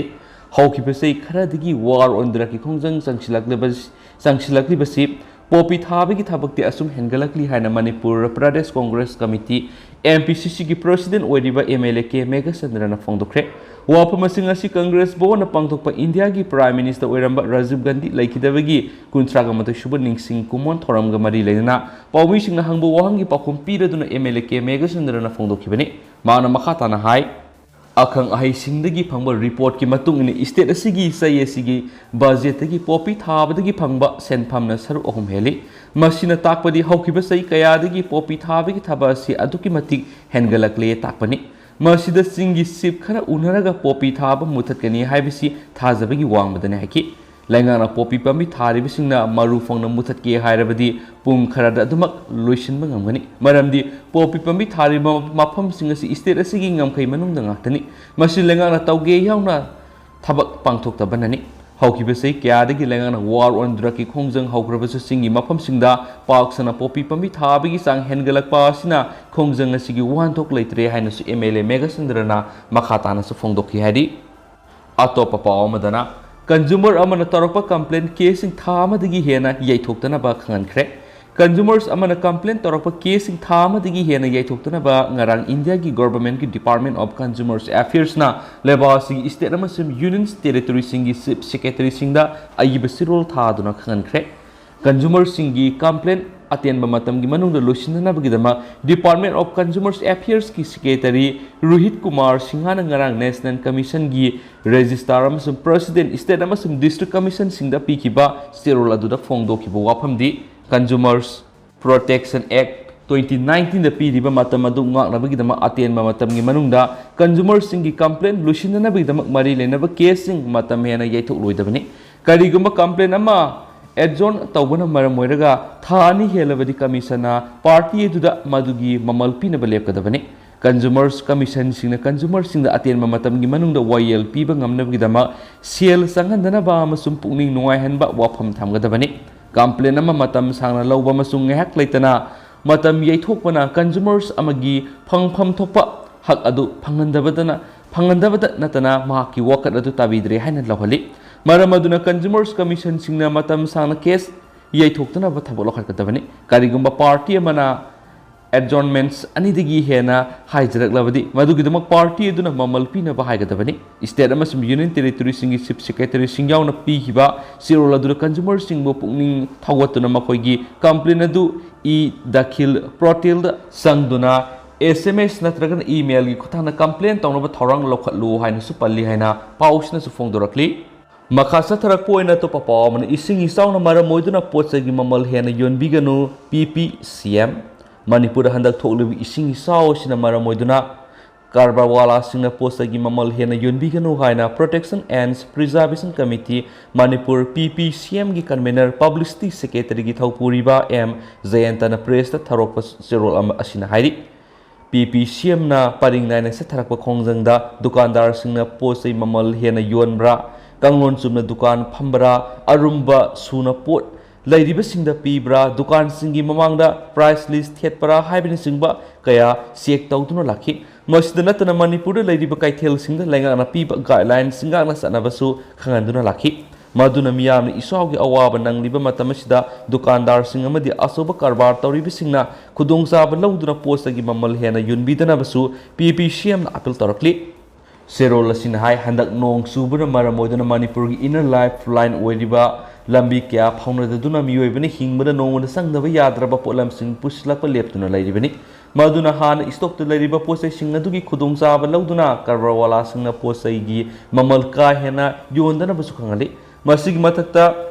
ꯍꯧꯈꯤꯕ ꯆꯍꯤ ꯈꯔꯗꯒꯤ war on drugꯀꯤ ꯈꯣꯡꯖꯪ ꯆꯪꯁꯤꯜꯂꯛꯂꯤꯕ, ꯆꯪꯁꯤꯜꯂꯛꯂꯤꯕꯁꯤ ꯄꯣꯄꯤ ꯊꯥꯕꯒꯤ ꯊꯕꯛꯇꯤ ꯑꯁꯨꯝ ꯍꯦꯟꯒꯠꯂꯛꯂꯤ ꯍꯥꯏꯅ Manipur Pradesh Congress committee, M P C C ꯒꯤ president ꯑꯣꯏꯔꯤꯕ M L A K ꯃꯦꯘꯆꯟꯗ꯭ꯔꯅ ꯐꯣꯡꯗꯣꯛꯈ꯭ꯔꯦ꯫ ꯋꯥꯐꯝ ꯑꯁꯤꯡ ꯑꯁꯤ ꯀꯪꯒ꯭ꯔꯦꯁ ꯚꯋꯟꯗ ꯄꯥꯡꯊꯣꯛꯄ ꯏꯟꯗꯤꯌꯥꯒꯤ Prime Minister ꯑꯣꯏꯔꯝꯕ ꯔꯥꯖꯤꯕ ꯒꯥꯟꯙꯤ ꯂꯩꯈꯤꯗꯕꯒꯤ ꯀꯨꯟꯊ꯭ꯔꯥꯒ ꯃꯥꯊꯣꯏ ꯁꯨꯕ ꯅꯤꯡꯁꯤꯡ ꯀꯨꯝꯑꯣꯟ ꯊꯧꯔꯝꯒ ꯃꯔꯤ ꯂꯩꯅꯅ ꯄꯥꯎꯃꯤꯁꯤꯡꯅ ꯍꯪꯕ ꯋꯥꯍꯪꯒꯤ ꯄꯥꯎꯈꯨꯝ ꯄꯤꯔꯗꯨꯅ M L A K ꯃꯦꯘꯆꯟꯗ꯭ꯔꯅ ꯐꯣꯡꯗꯣꯛꯈꯤꯕꯅꯤ꯫ ꯃꯍꯥꯛꯅ ꯃꯈꯥ ꯇꯥꯅ ꯍꯥꯏ, ꯑꯈꯪ ꯑꯍꯩꯁꯤꯡꯗꯒꯤ ꯐꯪꯕ reportꯀꯤ ꯃꯇꯨꯡ ꯏꯟꯅ state ꯑꯁꯤꯒꯤ ꯆꯍꯤ ꯑꯁꯤꯒꯤ budgetꯇꯒꯤ ꯄꯣꯄꯤ ꯊꯥꯕꯗꯒꯤ ꯐꯪꯕ ꯁꯦꯟꯐꯝꯅ ꯁꯔꯨꯛ ꯑꯍꯨꯝ ꯍꯦꯜꯂꯤ꯫ ꯃꯁꯤꯅ ꯇꯥꯛꯄꯗꯤ ꯍꯧꯈꯤꯕ ꯆꯍꯤ ꯀꯌꯥꯗꯒꯤ ꯄꯣꯄꯤ ꯊꯥꯕꯒꯤ ꯊꯕꯛ ꯑꯁꯤ ꯑꯗꯨꯛꯀꯤ ꯃꯇꯤꯛ ꯍꯦꯟꯒꯠꯂꯛꯂꯦ ꯇꯥꯛꯄꯅꯤ꯫ ꯃꯁꯤꯗ ꯆꯤꯡꯒꯤ ꯁꯤꯞ ꯈꯔ ꯎꯅꯔꯒ ꯄꯣꯄꯤ ꯊꯥꯕ ꯃꯨꯊꯠꯀꯅꯤ ꯍꯥꯏꯕꯁꯤ ꯊꯥꯖꯕꯒꯤ ꯋꯥꯡꯃꯗꯅꯤ ꯍꯥꯏꯈꯤ꯫ ꯂꯩꯉꯥꯛꯅ ꯄꯣꯄꯤ ꯄꯥꯝꯕꯤ ꯊꯥꯔꯤꯕꯁꯤꯡꯅ ꯃꯔꯨ ꯐꯪꯅ ꯃꯨꯊꯠꯀꯦ ꯍꯥꯏꯔꯕꯗꯤ ꯄꯨꯡ ꯈꯔꯗ ꯑꯗꯨꯃꯛ ꯂꯣꯏꯁꯤꯟꯕ ꯉꯝꯒꯅꯤ꯫ ꯃꯔꯝꯗꯤ ꯄꯣꯄꯤ ꯄꯥꯝꯕꯤ ꯊꯥꯔꯤꯕ ꯃꯐꯝꯁꯤꯡ ꯑꯁꯤ state ꯑꯁꯤꯒꯤ ꯉꯝꯈꯩ ꯃꯅꯨꯡꯗ ꯉꯥꯛꯇꯅꯤ꯫ ꯃꯁꯤ ꯂꯩꯉꯥꯛꯅ ꯇꯧꯒꯦ ꯌꯥꯎꯅ ꯊꯕꯛ ꯄꯥꯡꯊꯣꯛꯇꯕꯅꯅꯤ꯫ ꯍꯧꯈꯤꯕ ꯆꯍꯤ ꯀꯌꯥꯗꯒꯤ ꯂꯩꯉꯥꯛꯅ war on drugꯀꯤ ꯈꯣꯡꯖꯪ ꯍꯧꯈ꯭ꯔꯕꯁꯨ ꯆꯤꯡꯒꯤ ꯃꯐꯝꯁꯤꯡꯗ ꯄꯥꯛ ꯁꯟꯅ ꯄꯣꯄꯤ ꯄꯥꯝꯕꯤ ꯊꯥꯕꯒꯤ ꯆꯥꯡ ꯍꯦꯟꯒꯠꯂꯛꯄ ꯑꯁꯤꯅ ꯈꯣꯡꯖꯪ ꯑꯁꯤꯒꯤ ꯋꯥꯍꯟꯊꯣꯛ ꯂꯩꯇ꯭ꯔꯦ ꯍꯥꯏꯅꯁꯨ M L A ꯃꯦꯘꯆꯟꯗ꯭ꯔꯅ ꯃꯈꯥ ꯇꯥꯅꯁꯨ ꯐꯣꯡꯗꯣꯛꯈꯤ ꯍꯥꯏꯔꯤ꯫ ꯑꯇꯣꯞꯄ ꯄꯥꯎ ꯑꯃꯗꯅ, consumer ꯑꯃꯅ ꯇꯧꯔꯛꯄ complaint caseꯁꯤꯡ ꯊꯥ ꯑꯃꯗꯒꯤ ꯍꯦꯟꯅ ꯌꯩꯊꯣꯛꯇꯅꯕ ꯈꯪꯍꯟꯈ꯭ꯔꯦ꯫ Consumers ꯑꯃꯅ complaint ꯇꯧꯔꯛꯄ caseꯁꯤꯡ ꯊꯥ ꯑꯃꯗꯒꯤ ꯍꯦꯟꯅ ꯌꯩꯊꯣꯛꯇꯅꯕ ꯉꯔꯥꯡ ꯏꯟꯗꯤꯌꯥꯒꯤ governmentꯀꯤ Department of Consumers Affairsꯅ ꯂꯩꯕꯥꯛ ꯑꯁꯤꯒꯤ state ꯑꯃꯁꯨꯡ union territoryꯁꯤꯡꯒꯤ chief secretaryꯁꯤꯡꯗ ꯑꯏꯕ ꯆꯦꯔꯣꯜ ꯊꯥꯗꯨꯅ ꯈꯪꯍꯟꯈ꯭ꯔꯦ꯫ Consumerꯁꯤꯡꯒꯤ complaint ꯑꯇꯦꯟꯕ ꯃꯇꯝꯒꯤ ꯃꯅꯨꯡꯗ ꯂꯣꯏꯁꯤꯟꯅꯅꯕꯒꯤꯗꯃꯛ Department of Consumers Affairsꯀꯤ secretary Rohit Kumar ꯁꯤꯡꯍꯅ ꯉꯔꯥꯡ National Commissionꯒꯤ registrar ꯑꯃꯁꯨꯡ president, state ꯑꯃꯁꯨꯡ district commissionꯁꯤꯡꯗ ꯄꯤꯈꯤꯕ ꯆꯦꯔꯣꯜ ꯑꯗꯨꯗ ꯐꯣꯡꯗꯣꯛꯈꯤꯕ ꯋꯥꯐꯝꯗꯤ, Consumers Protection Act twenty nineteenꯗ ꯄꯤꯔꯤꯕ ꯃꯇꯝ ꯑꯗꯨ ꯉꯥꯛꯅꯕꯒꯤꯗꯃꯛ ꯑꯇꯦꯟꯕ ꯃꯇꯝꯒꯤ ꯃꯅꯨꯡꯗ consumerꯁꯤꯡꯒꯤ complaint ꯂꯣꯏꯁꯤꯟꯅꯅꯕꯒꯤꯗꯃꯛ ꯃꯔꯤ ꯂꯩꯅꯕ caseꯁꯤꯡ ꯃꯇꯝ ꯍꯦꯟꯅ ꯌꯩꯊꯣꯛꯂꯣꯏꯗꯕꯅꯤ꯫ ꯀꯔꯤꯒꯨꯝꯕ complaint ꯑꯃ adjourn ꯇꯧꯕꯅ ꯃꯔꯝ ꯑꯣꯏꯔꯒ ꯊꯥ ꯑꯅꯤ ꯍꯦꯜꯂꯕꯗꯤ commissionꯅ party ꯑꯗꯨꯗ ꯃꯗꯨꯒꯤ ꯃꯃꯜ ꯄꯤꯅꯕ ꯂꯦꯞꯀꯗꯕꯅꯤ꯫ Consumers Commissionꯁꯤꯡꯅ consumerꯁꯤꯡꯗ ꯑꯇꯦꯟꯕ ꯃꯇꯝꯒꯤ ꯃꯅꯨꯡꯗ ꯋꯥꯌꯦꯜ ꯄꯤꯕ ꯉꯝꯅꯕꯒꯤꯗꯃꯛ ꯁꯦꯜ ꯆꯪꯍꯟꯗꯅꯕ ꯑꯃꯁꯨꯡ ꯄꯨꯛꯅꯤꯡ ꯅꯨꯡꯉꯥꯏꯍꯟꯕ ꯋꯥꯐꯝ ꯊꯝꯒꯗꯕꯅꯤ꯫ Complaint ꯑꯃ ꯃꯇꯝ ꯁꯥꯡꯅ ꯂꯧꯕ ꯑꯃꯁꯨꯡ ꯉꯥꯏꯍꯥꯛ ꯂꯩꯇꯅ ꯃꯇꯝ ꯌꯩꯊꯣꯛꯄꯅ consumers ꯑꯃꯒꯤ ꯐꯪꯐꯝ ꯊꯣꯛꯄ ꯍꯛ ꯑꯗꯨ ꯐꯪꯍꯟꯗꯕꯗꯅ, ꯐꯪꯍꯟꯗꯕꯗ ꯅꯠꯇꯅ ꯃꯍꯥꯛꯀꯤ ꯋꯥꯀꯠ ꯑꯗꯨ ꯇꯥꯕꯤꯗ꯭ꯔꯦ ꯍꯥꯏꯅ ꯂꯧꯍꯜꯂꯤ꯫ ꯃꯔꯝ ꯑꯗꯨꯅ Consumers Commissionꯁꯤꯡꯅ ꯃꯇꯝ ꯁꯥꯡꯅ case ꯌꯩꯊꯣꯛꯇꯅꯕ ꯊꯕꯛ ꯂꯧꯈꯠꯀꯗꯕꯅꯤ꯫ ꯀꯔꯤꯒꯨꯝꯕ ꯄꯥꯔꯇꯤ ꯑꯃꯅ ꯑꯦꯗꯖꯣꯔꯟꯃꯦꯟꯠꯁ ꯑꯅꯤꯗꯒꯤ ꯍꯦꯟꯅ ꯍꯥꯏꯖꯔꯛꯂꯕꯗꯤ, ꯃꯗꯨꯒꯤꯗꯃꯛ ꯄꯥꯔꯇꯤ ꯑꯗꯨꯅ ꯃꯃꯜ ꯄꯤꯅꯕ ꯍꯥꯏꯒꯗꯕꯅꯤ꯫ ꯁ꯭ꯇꯦꯠ ꯑꯃꯁꯨꯡ ꯌꯨꯅꯤꯌꯟ ꯇꯦꯔꯤꯇꯣꯔꯤꯁꯤꯡꯒꯤ ꯆꯤꯐ ꯁꯦꯀ꯭ꯔꯦꯇꯔꯤꯁꯤꯡ ꯌꯥꯎꯅ ꯄꯤꯈꯤꯕ ꯆꯦꯔꯣꯜ ꯑꯗꯨꯗ ꯀꯟꯖꯨꯃꯔꯁꯤꯡꯕꯨ ꯄꯨꯛꯅꯤꯡ ꯊꯧꯒꯠꯇꯨꯅ ꯃꯈꯣꯏꯒꯤ ꯀꯝꯄ꯭ꯂꯦꯟ ꯑꯗꯨ ꯏ ꯗꯈꯤꯜ ꯄꯣꯔꯇꯦꯜꯗ ꯆꯪꯗꯨꯅ ꯑꯦꯁ ꯑꯦꯝ ꯑꯦꯁ ꯅꯠꯇ꯭ꯔꯒꯅ ꯏꯃꯦꯜꯒꯤ ꯈꯨꯠꯊꯥꯡꯗ ꯀꯝꯄ꯭ꯂꯦꯟ ꯇꯧꯅꯕ ꯊꯧꯔꯥꯡ ꯂꯧꯈꯠꯂꯨ ꯍꯥꯏꯅꯁꯨ ꯄꯜꯂꯤ ꯍꯥꯏꯅ ꯄꯥꯎꯁꯤꯅꯁꯨ ꯐꯣꯡꯗꯣꯔꯛꯂꯤ꯫ ꯃꯈꯥ ꯆꯠꯊꯔꯛꯄ ꯑꯣꯏꯅ ꯑꯇꯣꯞꯄ ꯄꯥꯎ ꯑꯃꯅ, ꯏꯁꯤꯡ ꯏꯆꯥꯎꯅ ꯃꯔꯝ ꯑꯣꯏꯗꯨꯅ ꯄꯣꯠ ꯆꯩꯒꯤ ꯃꯃꯜ ꯍꯦꯟꯅ ꯌꯣꯟꯕꯤꯒꯅꯨ, ꯄꯤ ꯄꯤ ꯁꯤ ꯑꯦꯝ꯫ ꯃꯅꯤꯄꯨꯔꯗ ꯍꯟꯗꯛ ꯊꯣꯛꯂꯤꯕ ꯏꯁꯤꯡ ꯏꯆꯥꯎ ꯑꯁꯤꯅ ꯃꯔꯝ ꯑꯣꯏꯗꯨꯅ ꯀꯔꯕꯥꯔꯋꯥꯂꯥꯁꯤꯡꯅ ꯄꯣꯠ ꯆꯩꯒꯤ ꯃꯃꯜ ꯍꯦꯟꯅ ꯌꯣꯟꯕꯤꯒꯅꯨ ꯍꯥꯏꯅ Protection and Preservation Committee Manipur, ꯄꯤ ꯄꯤ ꯁꯤ ꯑꯦꯝꯒꯤ ꯀꯟꯚꯦꯅꯔ, ꯄꯕ꯭ꯂꯤꯁꯤꯇꯤ ꯁꯦꯀ꯭ꯔꯦꯇꯔꯤꯒꯤ ꯊꯧꯄꯨꯔꯤꯕ ꯑꯦꯝ ꯖꯌꯟꯇꯅ ꯄ꯭ꯔꯦꯁꯇ ꯊꯧꯔꯛꯄ ꯆꯦꯔꯣꯜ ꯑꯃ ꯑꯁꯤꯅ ꯍꯥꯏꯔꯤ꯫ ꯄꯤ ꯄꯤ ꯁꯤ ꯑꯦꯝꯅ ꯄꯔꯤꯡ ꯅꯥꯏꯅ ꯆꯠꯊꯔꯛꯄ ꯈꯣꯡꯖꯪꯗ ꯗꯨꯀꯥꯟꯗꯥꯔꯁꯤꯡꯅ ꯄꯣꯠ ꯆꯩ ꯃꯃꯜ ꯍꯦꯟꯅ ꯌꯣꯟꯕ꯭ꯔꯥ, ꯀꯥꯡꯂꯣꯟ ꯆꯨꯝꯅ ꯗꯨꯀꯥꯟ ꯐꯝꯕ꯭ꯔꯥ, ꯑꯔꯨꯝꯕ ꯁꯨꯅ ꯄꯣꯠ ꯂꯩꯔꯤꯕꯁꯤꯡꯗ ꯄꯤꯕ꯭ꯔꯥ, ꯗꯨꯀꯥꯟꯁꯤꯡꯒꯤ ꯃꯃꯥꯡꯗ ꯄ꯭ꯔꯥꯏꯁ ꯂꯤꯁ ꯊꯦꯠꯄ꯭ꯔꯥ ꯍꯥꯏꯕꯅꯆꯤꯡꯕ ꯀꯌꯥ ꯆꯦꯛ ꯇꯧꯗꯨꯅ ꯂꯥꯛꯈꯤ꯫ ꯃꯁꯤꯗ ꯅꯠꯇꯅ ꯃꯅꯤꯄꯨꯔꯗ ꯂꯩꯔꯤꯕ ꯀꯩꯊꯦꯜꯁꯤꯡꯗ ꯂꯩꯉꯥꯛꯅ ꯄꯤꯕ ꯒꯥꯏꯗꯂꯥꯏꯟꯁꯤꯡ ꯉꯥꯛꯅ ꯆꯠꯅꯕꯁꯨ ꯈꯪꯍꯟꯗꯨꯅ ꯂꯥꯛꯈꯤ꯫ ꯃꯗꯨꯅ ꯃꯤꯌꯥꯝꯅ ꯏꯆꯥꯎꯒꯤ ꯑꯋꯥꯕ ꯅꯪꯂꯤꯕ ꯃꯇꯝ ꯑꯁꯤꯗ ꯗꯨꯀꯥꯟꯗꯥꯔꯁꯤꯡ ꯑꯃꯗꯤ ꯑꯆꯧꯕ ꯀꯔꯕꯥꯔ ꯇꯧꯔꯤꯕꯁꯤꯡꯅ ꯈꯨꯗꯣꯡꯆꯥꯕ ꯂꯧꯗꯨꯅ ꯄꯣꯠ ꯆꯩꯒꯤ ꯃꯃꯜ ꯍꯦꯟꯅ ꯌꯣꯟꯕꯤꯗꯅꯕꯁꯨ ꯄꯤ ꯄꯤ ꯁꯤ ꯑꯦꯝꯅ ꯑꯥꯄꯤꯜ ꯇꯧꯔꯛꯂꯤ꯫ ꯆꯦꯔꯣꯜ ꯑꯁꯤꯅ ꯍꯥꯏ, ꯍꯟꯗꯛ ꯅꯣꯡ ꯆꯨꯕꯅ ꯃꯔꯝ ꯑꯣꯏꯗꯨꯅ ꯃꯅꯤꯄꯨꯔꯒꯤ ꯏꯟꯅꯔ ꯂꯥꯏꯐ ꯂꯥꯏꯟ ꯑꯣꯏꯔꯤꯕ ꯂꯝꯕꯤ ꯀꯌꯥ ꯐꯥꯎꯅꯗꯗꯨꯅ ꯃꯤꯑꯣꯏꯕꯅ ꯍꯤꯡꯕꯗ ꯅꯣꯡꯃꯗ ꯆꯪꯗꯕ ꯌꯥꯗ꯭ꯔꯕ ꯄꯣꯠꯂꯝꯁꯤꯡ ꯄꯨꯁꯤꯜꯂꯛꯄ ꯂꯦꯞꯇꯨꯅ ꯂꯩꯔꯤꯕꯅꯤ꯫ ꯃꯗꯨꯅ ꯍꯥꯟꯅ ꯏꯁꯇꯣꯛꯇ ꯂꯩꯔꯤꯕ ꯄꯣꯠ ꯆꯩꯁꯤꯡ ꯑꯗꯨꯒꯤ ꯈꯨꯗꯣꯡꯆꯥꯕ ꯂꯧꯗꯨꯅ ꯀꯔꯕꯥꯔꯋꯥꯂꯥꯁꯤꯡꯅ ꯄꯣꯠ ꯆꯩꯒꯤ ꯃꯃꯜ ꯀꯥ ꯍꯦꯟꯅ ꯌꯣꯟꯗꯅꯕꯁꯨ ꯈꯪꯍꯜꯂꯤ꯫ ꯃꯁꯤꯒꯤ ꯃꯊꯛꯇ,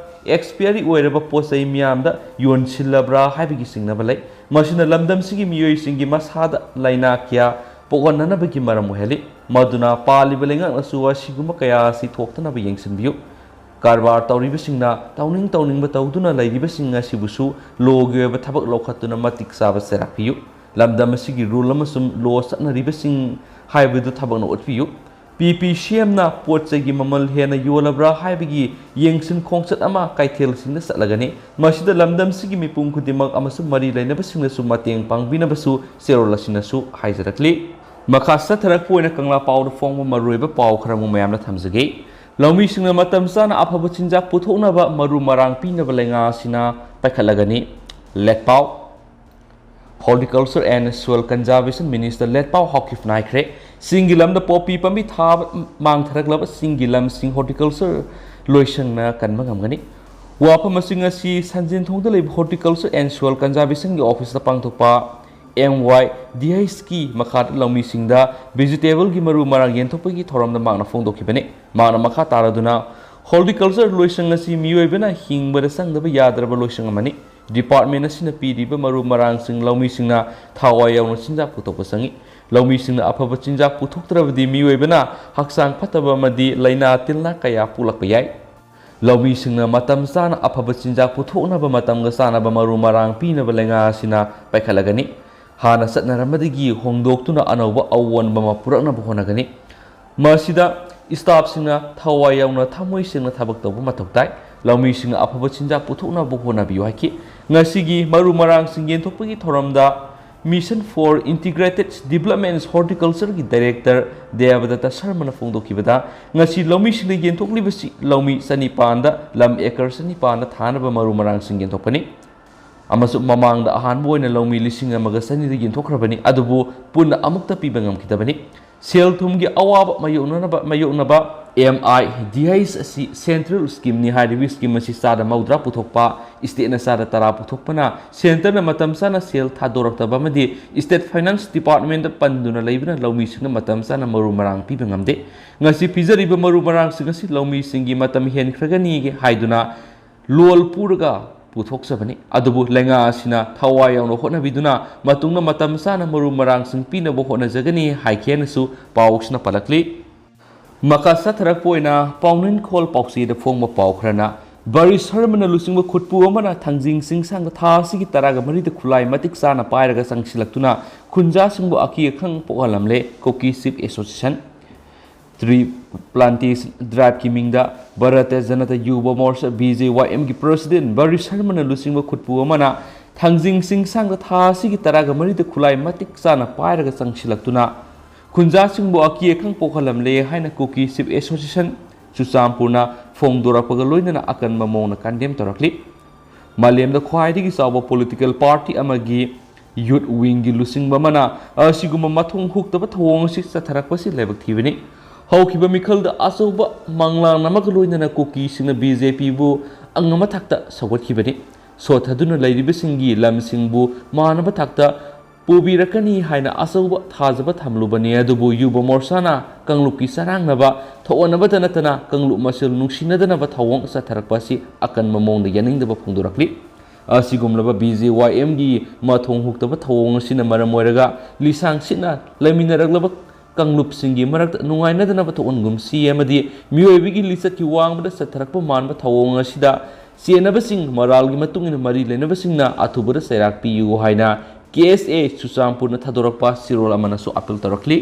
ꯑꯦꯛꯁꯄꯤꯌꯔꯤ ꯑꯣꯏꯔꯕ ꯄꯣꯠ ꯆꯩ ꯃꯤꯌꯥꯝꯗ ꯌꯣꯟꯁꯤꯜꯂꯕ꯭ꯔꯥ ꯍꯥꯏꯕꯒꯤ ꯆꯤꯡꯅꯕ ꯂꯩ꯫ ꯃꯁꯤꯅ ꯂꯝꯗꯝꯁꯤꯒꯤ ꯃꯤꯑꯣꯏꯁꯤꯡꯒꯤ ꯃꯁꯥꯗ ꯂꯥꯏꯅꯥ ꯀꯌꯥ ꯄꯣꯛꯍꯟꯅꯅꯕꯒꯤ ꯃꯔꯝ ꯑꯣꯏꯍꯜꯂꯤ꯫ ꯃꯗꯨꯅ ꯄꯥꯜꯂꯤꯕ ꯂꯩꯉꯥꯛꯅꯁꯨ ꯑꯁꯤꯒꯨꯝꯕ ꯀꯌꯥ ꯑꯁꯤ ꯊꯣꯛꯇꯅꯕ ꯌꯦꯡꯁꯤꯟꯕꯤꯌꯨ꯫ ꯀꯔꯕꯥꯔ ꯇꯧꯔꯤꯕꯁꯤꯡꯅ ꯇꯧꯅꯤꯡ ꯇꯧꯅꯤꯡꯕ ꯇꯧꯗꯨꯅ ꯂꯩꯔꯤꯕꯁꯤꯡ ꯑꯁꯤꯕꯨꯁꯨ ꯂꯣꯒꯤ ꯑꯣꯏꯕ ꯊꯕꯛ ꯂꯧꯈꯠꯇꯨꯅ ꯃꯇꯤꯛ ꯆꯥꯕ ꯆꯩꯔꯥꯛ ꯄꯤꯌꯨ꯫ ꯂꯝꯗꯝ ꯑꯁꯤꯒꯤ ꯔꯨꯜ ꯑꯃꯁꯨꯡ ꯂꯣ ꯆꯠꯅꯔꯤꯕꯁꯤꯡ ꯍꯥꯏꯕꯗꯨ ꯊꯕꯛꯅ ꯎꯠꯄꯤꯌꯨ꯫ ꯄꯤ ꯄꯤ ꯁꯤ ꯑꯦꯝꯅ ꯄꯣꯠ ꯆꯩꯒꯤ ꯃꯃꯜ ꯍꯦꯟꯅ ꯌꯣꯜꯂꯕ꯭ꯔꯥ ꯍꯥꯏꯕꯒꯤ ꯌꯦꯡꯁꯤꯟ ꯈꯣꯡꯆꯠ ꯑꯃ ꯀꯩꯊꯦꯜꯁꯤꯡꯗ ꯆꯠꯂꯒꯅꯤ꯫ ꯃꯁꯤꯗ ꯂꯝꯗꯝꯁꯤꯒꯤ ꯃꯤꯄꯨꯝ ꯈꯨꯗꯤꯡꯃꯛ ꯑꯃꯁꯨꯡ ꯃꯔꯤ ꯂꯩꯅꯕꯁꯤꯡꯅꯁꯨ ꯃꯇꯦꯡ ꯄꯥꯡꯕꯤꯅꯕꯁꯨ ꯆꯦꯔꯣꯜ ꯑꯁꯤꯅꯁꯨ ꯍꯥꯏꯖꯔꯛꯂꯤ꯫ ꯃꯈꯥ ꯆꯠꯊꯔꯛꯄ ꯑꯣꯏꯅ ꯀꯪꯂꯥ ꯄꯥꯎꯗ ꯐꯣꯡꯕ ꯃꯔꯨꯑꯣꯏꯕ ꯄꯥꯎ ꯈꯔ ꯑꯃꯨꯛ ꯃꯌꯥꯝꯅ ꯊꯝꯖꯒꯦ꯫ ꯂꯧꯃꯤꯁꯤꯡꯅ ꯃꯇꯝ ꯆꯥꯅ ꯑꯐꯕ ꯆꯤꯟꯖꯥꯛ ꯄꯨꯊꯣꯛꯅꯕ ꯃꯔꯨ ꯃꯔꯥꯡ ꯄꯤꯅꯕ ꯂꯩꯉꯥꯛ ꯑꯁꯤꯅ ꯄꯥꯏꯈꯠꯂꯒꯅꯤ꯫ ꯂꯦꯠꯄꯥꯎ꯫ Horticulture and Soil Conservation Minister ꯂꯦꯠꯄꯥꯎ ꯍꯥꯎꯀꯤꯞꯅ ꯍꯥꯏꯈ꯭ꯔꯦ, ꯆꯤꯡꯒꯤ ꯂꯝꯗ ꯄꯣꯄꯤ ꯄꯥꯝꯕꯤ ꯊꯥꯕ ꯃꯥꯡꯊꯔꯛꯂꯕ ꯆꯤꯡꯒꯤ ꯂꯝꯁꯤꯡ horticulture ꯂꯣꯏꯁꯪꯅ ꯀꯟꯕ ꯉꯝꯒꯅꯤ꯫ ꯋꯥꯐꯝ ꯑꯁꯤꯡ ꯑꯁꯤ ꯁꯟꯖꯦꯟꯊꯣꯡꯗ ꯂꯩꯕ Horticulture and Soil Conservationꯒꯤ officeꯇ ꯄꯥꯡꯊꯣꯛꯄ ꯑꯦꯝ ꯋꯥꯏ ꯗꯤ ꯑꯩꯆꯀꯤ ꯃꯈꯥꯗ ꯂꯧꯃꯤꯁꯤꯡꯗ vegetableꯒꯤ ꯃꯔꯨ ꯃꯔꯥꯡ ꯌꯦꯟꯊꯣꯛꯄꯒꯤ ꯊꯧꯔꯝꯗ ꯃꯍꯥꯛꯅ ꯐꯣꯡꯗꯣꯛꯈꯤꯕꯅꯤ꯫ ꯃꯍꯥꯛꯅ ꯃꯈꯥ ꯇꯥꯔꯗꯨꯅ, Horticulture ꯂꯣꯏꯁꯪ ꯑꯁꯤ ꯃꯤꯑꯣꯏꯕꯅ ꯍꯤꯡꯕꯗ ꯆꯪꯗꯕ ꯌꯥꯗ꯭ꯔꯕ ꯂꯣꯏꯁꯪ ꯑꯃꯅꯤ꯫ Department ꯑꯁꯤꯅ ꯄꯤꯔꯤꯕ ꯃꯔꯨ ꯃꯔꯥꯡꯁꯤꯡ ꯂꯧꯃꯤꯁꯤꯡꯅ ꯊꯋꯥꯏ ꯌꯥꯎꯅ ꯆꯤꯟꯖꯥꯛ ꯄꯨꯊꯣꯛꯄ ꯆꯪꯏ꯫ ꯂꯧꯃꯤꯁꯤꯡꯅ ꯑꯐꯕ ꯆꯤꯟꯖꯥꯛ ꯄꯨꯊꯣꯛꯇ꯭ꯔꯕꯗꯤ ꯃꯤꯑꯣꯏꯕꯅ ꯍꯛꯆꯥꯡ ꯐꯠꯇꯕ ꯑꯃꯗꯤ ꯂꯥꯏꯅꯥ ꯇꯤꯟꯅꯥ ꯀꯌꯥ ꯄꯣꯛꯂꯛꯄ ꯌꯥꯏ꯫ ꯂꯧꯃꯤꯁꯤꯡꯅ ꯃꯇꯝ ꯆꯥꯅ ꯑꯐꯕ ꯆꯤꯟꯖꯥꯛ ꯄꯨꯊꯣꯛꯅꯕ ꯃꯇꯝꯒ ꯆꯥꯅꯕ ꯃꯔꯨ ꯃꯔꯥꯡ ꯄꯤꯅꯕ ꯂꯩꯉꯥꯛ ꯑꯁꯤꯅ ꯄꯥꯏꯈꯠꯂꯒꯅꯤ꯫ ꯍꯥꯟꯅ ꯆꯠꯅꯔꯝꯕꯗꯒꯤ ꯍꯣꯡꯗꯣꯛꯇꯨꯅ ꯑꯅꯧꯕ ꯑꯑꯣꯟꯕ ꯑꯃ ꯄꯨꯔꯛꯅꯕ ꯍꯣꯠꯅꯒꯅꯤ꯫ ꯃꯁꯤꯗ staffꯁꯤꯡꯅ ꯊꯋꯥꯏ ꯌꯥꯎꯅ ꯊꯃꯣꯏ ꯁꯦꯡꯅ ꯊꯕꯛ ꯇꯧꯕ ꯃꯊꯧ ꯇꯥꯏ꯫ ꯂꯧꯃꯤꯁꯤꯡꯅ ꯑꯐꯕ ꯆꯤꯟꯖꯥꯛ ꯄꯨꯊꯣꯛꯅꯕ ꯍꯣꯠꯅꯕꯤꯌꯨ ꯍꯥꯏꯈꯤ꯫ ꯉꯁꯤꯒꯤ ꯃꯔꯨ ꯃꯔꯥꯡꯁꯤꯡ ꯌꯦꯟꯊꯣꯛꯄꯒꯤ ꯊꯧꯔꯝꯗ Mission for Integrated Development Horticultureꯒꯤ director ꯗꯦꯕꯗꯠꯇ ꯁꯔꯃꯅ ꯐꯣꯡꯗꯣꯛꯈꯤꯕꯗ, ꯉꯁꯤ ꯂꯧꯃꯤꯁꯤꯡꯅ ꯌꯦꯟꯊꯣꯛꯂꯤꯕꯁꯤ ꯂꯧꯃꯤ ꯆꯅꯤꯄꯥꯟꯗ ꯂꯝ acre ꯆꯅꯤꯄꯥꯟꯗ ꯊꯥꯅꯕ ꯃꯔꯨ ꯃꯔꯥꯡꯁꯤꯡ ꯌꯦꯟꯊꯣꯛꯄꯅꯤ꯫ ꯑꯃꯁꯨꯡ ꯃꯃꯥꯡꯗ ꯑꯍꯥꯟꯕ ꯑꯣꯏꯅ ꯂꯧꯃꯤ ꯂꯤꯁꯤꯡ ꯑꯃꯒ ꯆꯅꯤꯗ ꯌꯦꯟꯊꯣꯛꯈ꯭ꯔꯕꯅꯤ, ꯑꯗꯨꯕꯨ ꯄꯨꯟꯅ ꯑꯃꯨꯛꯇ ꯄꯤꯕ ꯉꯝꯈꯤꯗꯕꯅꯤ꯫ ꯁꯦꯜ ꯊꯨꯝꯒꯤ ꯑꯋꯥꯕ ꯃꯥꯌꯣꯛꯅꯅꯕ, ꯃꯥꯌꯣꯛꯅꯕ M I D H ꯑꯁꯤ central schemeꯅꯤ꯫ ꯍꯥꯏꯔꯤꯕ scheme ꯑꯁꯤ ꯆꯥꯗ ꯃꯧꯗ꯭ꯔꯥ ꯄꯨꯊꯣꯛꯄ, stateꯅ ꯆꯥꯗ ꯇꯔꯥ ꯄꯨꯊꯣꯛꯄꯅ centreꯅ ꯃꯇꯝ ꯆꯥꯅ ꯁꯦꯜ ꯊꯥꯗꯣꯔꯛꯇꯕ ꯑꯃꯗꯤ state finance departmentꯇ ꯄꯟꯗꯨꯅ ꯂꯩꯕꯅ ꯂꯧꯃꯤꯁꯤꯡꯅ ꯃꯇꯝ ꯆꯥꯅ ꯃꯔꯨ ꯃꯔꯥꯡ ꯄꯤꯕ ꯉꯝꯗꯦ꯫ ꯉꯁꯤ ꯄꯤꯖꯔꯤꯕ ꯃꯔꯨ ꯃꯔꯥꯡꯁꯤꯡ ꯑꯁꯤ ꯂꯧꯃꯤꯁꯤꯡꯒꯤ ꯃꯇꯝ ꯍꯦꯟꯈ꯭ꯔꯒꯅꯤ ꯍꯥꯏꯗꯨꯅ ꯂꯣꯜ ꯄꯨꯔꯒ ꯄꯨꯊꯣꯛꯆꯕꯅꯤ꯫ ꯑꯗꯨꯕꯨ ꯂꯩꯉꯥꯛ ꯑꯁꯤꯅ ꯊꯋꯥꯏ ꯌꯥꯎꯅ ꯍꯣꯠꯅꯕꯤꯗꯨꯅ ꯃꯇꯨꯡꯗ ꯃꯇꯝ ꯆꯥꯅ ꯃꯔꯨ ꯃꯔꯥꯡꯁꯤꯡ ꯄꯤꯅꯕ ꯍꯣꯠꯅꯖꯒꯅꯤ ꯍꯥꯏꯈꯤ ꯍꯥꯏꯅꯁꯨ ꯄꯥꯎꯁꯤꯅ ꯄꯜꯂꯛꯂꯤ꯫ ꯃꯈꯥ ꯆꯠꯊꯔꯛꯄ ꯑꯣꯏꯅ ꯄꯥꯎꯅꯤꯡꯈꯣꯜ ꯄꯥꯎꯆꯦꯗ ꯐꯣꯡꯕ ꯄꯥꯎ ꯈꯔꯅ, ꯕꯔꯤ ꯁꯔꯃꯅ ꯂꯨꯆꯤꯡꯕ ꯈꯨꯠꯄꯨ ꯑꯃꯅ ꯊꯥꯡꯖꯤꯡ ꯆꯤꯡꯁꯥꯡꯗ ꯊꯥ ꯑꯁꯤꯒꯤ ꯇꯔꯥꯒ ꯃꯔꯤꯗ ꯈꯨꯠꯂꯥꯏ ꯃꯇꯤꯛ ꯆꯥꯅ ꯄꯥꯏꯔꯒ ꯆꯪꯁꯤꯜꯂꯛꯇꯨꯅ ꯈꯨꯟꯖꯥꯁꯤꯡꯕꯨ ꯑꯀꯤ ꯑꯈꯪ ꯄꯣꯛꯍꯜꯂꯝꯂꯦ꯫ Kuki Chief Association꯫ Tree Plantation Driveꯀꯤ ꯃꯤꯡꯗ Bharatiya Janata Yuva ꯃꯣꯔꯆꯥ, B J Y Mꯒꯤ president ꯕꯔꯤ ꯁꯔꯃꯅ ꯂꯨꯆꯤꯡꯕ ꯈꯨꯠꯄꯨ ꯑꯃꯅ ꯊꯥꯡꯖꯤꯡ ꯆꯤꯡꯁꯥꯡꯗ ꯊꯥ ꯑꯁꯤꯒꯤ ꯇꯔꯥꯒ ꯃꯔꯤꯗ ꯈꯨꯠꯂꯥꯏ ꯃꯇꯤꯛ ꯆꯥꯅ ꯄꯥꯏꯔꯒ ꯆꯪꯁꯤꯜꯂꯛꯇꯨꯅ ꯈꯨꯟꯖꯥꯁꯤꯡꯕꯨ ꯑꯀꯤ ꯑꯈꯪ ꯄꯣꯛꯍꯜꯂꯝꯂꯦ ꯍꯥꯏꯅ Kuki Chief Association ꯆꯨꯔꯆꯥꯟꯄꯨꯔꯅ ꯐꯣꯡꯗꯣꯔꯛꯄꯒ ꯂꯣꯏꯅꯅ ꯑꯀꯟꯕ ꯃꯑꯣꯡꯗ condemn ꯇꯧꯔꯛꯂꯤ꯫ ꯃꯥꯂꯦꯝꯗ ꯈ꯭ꯋꯥꯏꯗꯒꯤ ꯆꯥꯎꯕ political party ꯑꯃꯒꯤ youth wingꯒꯤ ꯂꯨꯆꯤꯡꯕ ꯑꯃꯅ ꯑꯁꯤꯒꯨꯝꯕ ꯃꯊꯣꯡ ꯍꯨꯛꯇꯕ ꯊꯧꯑꯣꯡ ꯑꯁꯤ ꯆꯠꯊꯔꯛꯄꯁꯤ ꯂꯥꯏꯕꯛ ꯊꯤꯕꯅꯤ꯫ ꯍꯧꯈꯤꯕ ꯃꯤꯈꯜꯗ ꯑꯆꯧꯕ ꯃꯪꯂꯥꯟ ꯑꯃꯒ ꯂꯣꯏꯅꯅ ꯀꯨꯀꯤꯁꯤꯡꯅ BJPꯕꯨ ꯑꯉꯝꯕ ꯊꯥꯛꯇ ꯁꯧꯒꯠꯈꯤꯕꯅꯤ꯫ ꯁꯣꯠꯊꯗꯨꯅ ꯂꯩꯔꯤꯕꯁꯤꯡꯒꯤ ꯂꯝꯁꯤꯡꯕꯨ ꯃꯥꯟꯅꯕ ꯊꯥꯛꯇ ꯄꯨꯕꯤꯔꯛꯀꯅꯤ ꯍꯥꯏꯅ ꯑꯆꯧꯕ ꯊꯥꯖꯕ ꯊꯝꯂꯨꯕꯅꯤ꯫ ꯑꯗꯨꯕꯨ ꯌꯨꯕ ꯃꯣꯔꯆꯥꯅ ꯀꯥꯡꯂꯨꯞꯀꯤ ꯆꯔꯥꯡꯅꯕ ꯊꯣꯛꯍꯟꯅꯕꯇ ꯅꯠꯇꯅ ꯀꯥꯡꯂꯨꯞ ꯃꯁꯦꯜ ꯅꯨꯡꯁꯤꯅꯗꯅꯕ ꯊꯧꯑꯣꯡ ꯆꯠꯊꯔꯛꯄ ꯑꯁꯤ ꯑꯀꯟꯕ ꯃꯑꯣꯡꯗ ꯌꯥꯅꯤꯡꯗꯕ ꯐꯣꯡꯗꯣꯔꯛꯂꯤ꯫ ꯑꯁꯤꯒꯨꯝꯂꯕ BJYMꯒꯤ ꯃꯊꯣꯡ ꯍꯨꯛꯇꯕ ꯊꯧꯑꯣꯡ ꯑꯁꯤꯅ ꯃꯔꯝ ꯑꯣꯏꯔꯒ ꯂꯤꯁꯥꯡ ꯁꯤꯠꯅ ꯂꯩꯃꯤꯟꯅꯔꯛꯂꯕ ꯀꯥꯡꯂꯨꯞꯁꯤꯡꯒꯤ ꯃꯔꯛꯇ ꯅꯨꯡꯉꯥꯏꯅꯗꯅꯕ ꯊꯣꯛꯍꯟꯒꯨꯝꯁꯤ ꯑꯃꯗꯤ ꯃꯤꯑꯣꯏꯕꯒꯤ ꯂꯤꯆꯠꯀꯤ ꯋꯥꯡꯃꯗ ꯆꯠꯊꯔꯛꯄ ꯃꯥꯟꯕ ꯊꯧꯑꯣꯡ ꯑꯁꯤꯗ ꯆꯦꯟꯅꯕꯁꯤꯡ ꯃꯔꯥꯜꯒꯤ ꯃꯇꯨꯡ ꯏꯟꯅ ꯃꯔꯤ ꯂꯩꯅꯕꯁꯤꯡꯅ ꯑꯊꯨꯕꯗ ꯆꯩꯔꯥꯛ ꯄꯤꯌꯨ ꯍꯥꯏꯅ KSA ꯆꯨꯔꯆꯥꯟꯄꯨꯔꯅ ꯊꯥꯗꯣꯔꯛꯄ ꯆꯦꯔꯣꯜ ꯑꯃꯅꯁꯨ appeal ꯇꯧꯔꯛꯂꯤ꯫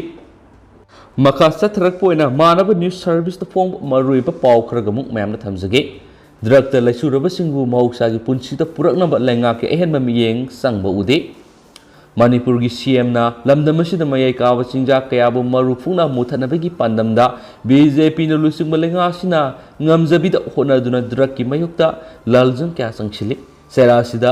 ꯃꯈꯥ ꯆꯠꯊꯔꯛꯄ ꯑꯣꯏꯅ ꯃꯥꯟꯅꯕ news serviceꯇ ꯐꯣꯡꯕ ꯃꯔꯨꯑꯣꯏꯕ ꯄꯥꯎ ꯈꯔꯒ ꯑꯃꯨꯛ ꯃꯌꯥꯝꯗ ꯊꯝꯖꯒꯦ꯫ ꯗ꯭ꯔꯛꯇ ꯂꯥꯏꯆꯨꯔꯕꯁꯤꯡꯕꯨ ꯃꯍꯧꯁꯥꯒꯤ ꯄꯨꯟꯁꯤꯗ ꯄꯨꯔꯛꯅꯕ ꯂꯩꯉꯥꯛꯀꯤ ꯑꯍꯦꯟꯕ ꯃꯤꯠꯌꯦꯡ ꯆꯪꯕ ꯎꯗꯦ꯫ ꯃꯅꯤꯄꯨꯔꯒꯤ CMꯅ ꯂꯝꯗꯝ ꯑꯁꯤꯗ ꯃꯌꯥꯏ ꯀꯥꯕ ꯆꯤꯟꯖꯥꯛ ꯀꯌꯥꯕꯨ ꯃꯔꯨ ꯐꯨꯛꯅ ꯃꯨꯊꯠꯅꯕꯒꯤ ꯄꯥꯟꯗꯝꯗ BJPꯅ ꯂꯨꯆꯤꯡꯕ ꯂꯩꯉꯥꯛ ꯑꯁꯤꯅ ꯉꯝꯖꯕꯤꯗ ꯍꯣꯠꯅꯗꯨꯅ ꯗ꯭ꯔꯛꯀꯤ ꯃꯥꯌꯣꯛꯇ ꯂꯥꯜꯖꯪ ꯀꯌꯥ ꯆꯪꯁꯤꯜꯂꯤ꯫ ꯆꯩꯔꯥ ꯑꯁꯤꯗ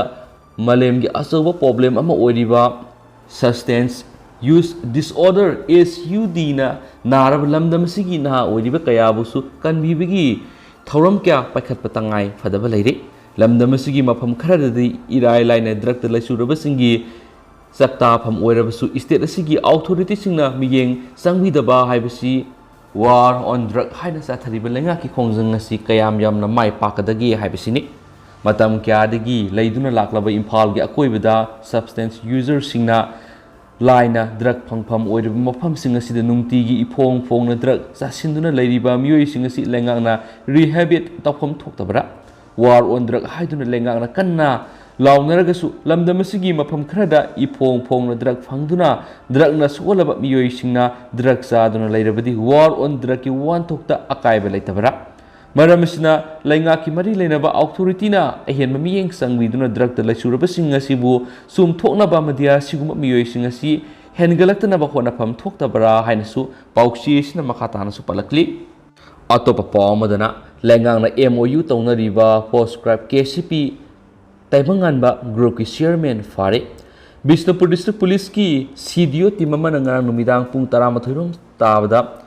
ꯃꯥꯂꯦꯝꯒꯤ ꯑꯆꯧꯕ problem ꯑꯃ ꯑꯣꯏꯔꯤꯕ substance use disorder, SUDꯅ ꯅꯥꯔꯕ ꯂꯝꯗꯝ ꯑꯁꯤꯒꯤ ꯅꯍꯥ ꯑꯣꯏꯔꯤꯕ ꯀꯌꯥꯕꯨꯁꯨ ꯀꯟꯕꯤꯕꯒꯤ ꯊꯧꯔꯝ ꯀꯌꯥ ꯄꯥꯏꯈꯠꯄ ꯇꯉꯥꯏ ꯐꯗꯕ ꯂꯩꯔꯦ꯫ ꯂꯝꯗꯝ ꯑꯁꯤꯒꯤ ꯃꯐꯝ ꯈꯔꯗꯗꯤ ꯏꯔꯥꯏ ꯂꯥꯏꯅ ꯗ꯭ꯔꯛꯇ ꯂꯥꯏꯆꯨꯔꯕꯁꯤꯡꯒꯤ ꯆꯥꯛꯇꯥꯐꯝ ꯑꯣꯏꯔꯕꯁꯨ state ꯑꯁꯤꯒꯤ authorityꯁꯤꯡꯅ ꯃꯤꯠꯌꯦꯡ ꯆꯪꯕꯤꯗꯕ ꯍꯥꯏꯕꯁꯤ War on Drug ꯍꯥꯏꯅ ꯆꯠꯊꯔꯤꯕ ꯂꯩꯉꯥꯛꯀꯤ ꯈꯣꯡꯖꯪ ꯑꯁꯤ ꯀꯌꯥꯝ ꯌꯥꯝꯅ ꯃꯥꯏ ꯄꯥꯛꯀꯗꯒꯦ ꯍꯥꯏꯕꯁꯤꯅꯤ꯫ ꯃꯇꯝ ꯀꯌꯥꯗꯒꯤ ꯂꯩꯗꯨꯅ ꯂꯥꯛꯂꯕ ꯏꯝꯐꯥꯜꯒꯤ ꯑꯀꯣꯏꯕꯗ substance userꯁꯤꯡꯅ ꯂꯥꯏꯅ drug ꯐꯪꯐꯝ ꯑꯣꯏꯔꯤꯕ ꯃꯐꯝꯁꯤꯡ ꯑꯁꯤꯗ ꯅꯨꯡꯇꯤꯒꯤ ꯏꯐꯣꯡ ꯐꯣꯡꯅ drug ꯆꯥꯁꯤꯟꯗꯨꯅ ꯂꯩꯔꯤꯕ ꯃꯤꯑꯣꯏꯁꯤꯡ ꯑꯁꯤ ꯂꯩꯉꯥꯛꯅ rehabilitate ꯇꯧꯐꯝ ꯊꯣꯛꯇꯕ꯭ꯔꯥ? War on Drug ꯍꯥꯏꯗꯨꯅ ꯂꯩꯉꯥꯛꯅ ꯀꯟꯅ ꯂꯥꯎꯅꯔꯒꯁꯨ ꯂꯝꯗꯝ ꯑꯁꯤꯒꯤ ꯃꯐꯝ ꯈꯔꯗ ꯏꯐꯣꯡ ꯐꯣꯡꯅ drug ꯐꯪꯗꯨꯅ drugꯅ ꯁꯣꯛꯍꯜꯂꯕ ꯃꯤꯑꯣꯏꯁꯤꯡꯅ drug ꯆꯥꯗꯨꯅ ꯂꯩꯔꯕꯗꯤ War on Drugꯀꯤ ꯋꯥꯍꯟꯊꯣꯛꯇ ꯑꯀꯥꯏꯕ ꯂꯩꯇꯕ꯭ꯔꯥ? ꯃꯔꯝ ꯑꯁꯤꯅ ꯂꯩꯉꯥꯛꯀꯤ ꯃꯔꯤ ꯂꯩꯅꯕ authorityꯅ ꯑꯍꯦꯟꯕ ꯃꯤꯠꯌꯦꯡ ꯆꯪꯕꯤꯗꯨꯅ drugꯇ ꯂꯥꯏꯆꯨꯔꯕꯁꯤꯡ ꯑꯁꯤꯕꯨ ꯆꯨꯝꯊꯣꯛꯅꯕ ꯑꯃꯗꯤ ꯑꯁꯤꯒꯨꯝꯕ ꯃꯤꯑꯣꯏꯁꯤꯡ ꯑꯁꯤ ꯍꯦꯟꯒꯠꯂꯛꯇꯅꯕ ꯍꯣꯠꯅꯐꯝ ꯊꯣꯛꯇꯕ꯭ꯔꯥ ꯍꯥꯏꯅꯁꯨ ꯄꯥꯎꯆꯦ ꯑꯁꯤꯅ ꯃꯈꯥ ꯇꯥꯅꯁꯨ ꯄꯜꯂꯛꯂꯤ꯫ ꯑꯇꯣꯞꯄ ꯄꯥꯎ ꯑꯃꯗꯅ, ꯂꯩꯉꯥꯛꯅ M O U ꯇꯧꯅꯔꯤꯕ proscribed K C P ꯇꯥꯏꯕꯪꯉꯥꯟꯕ groupꯀꯤ chairman ꯐꯥꯔꯦ꯫ Bishnupur district policeꯀꯤ C D O team ꯑꯃꯅ ꯉꯔꯥꯡ ꯅꯨꯃꯤꯗꯥꯡ ꯄꯨꯡ ꯇꯔꯥꯃꯥꯊꯣꯏ ꯔꯣꯝ ꯇꯥꯕꯗ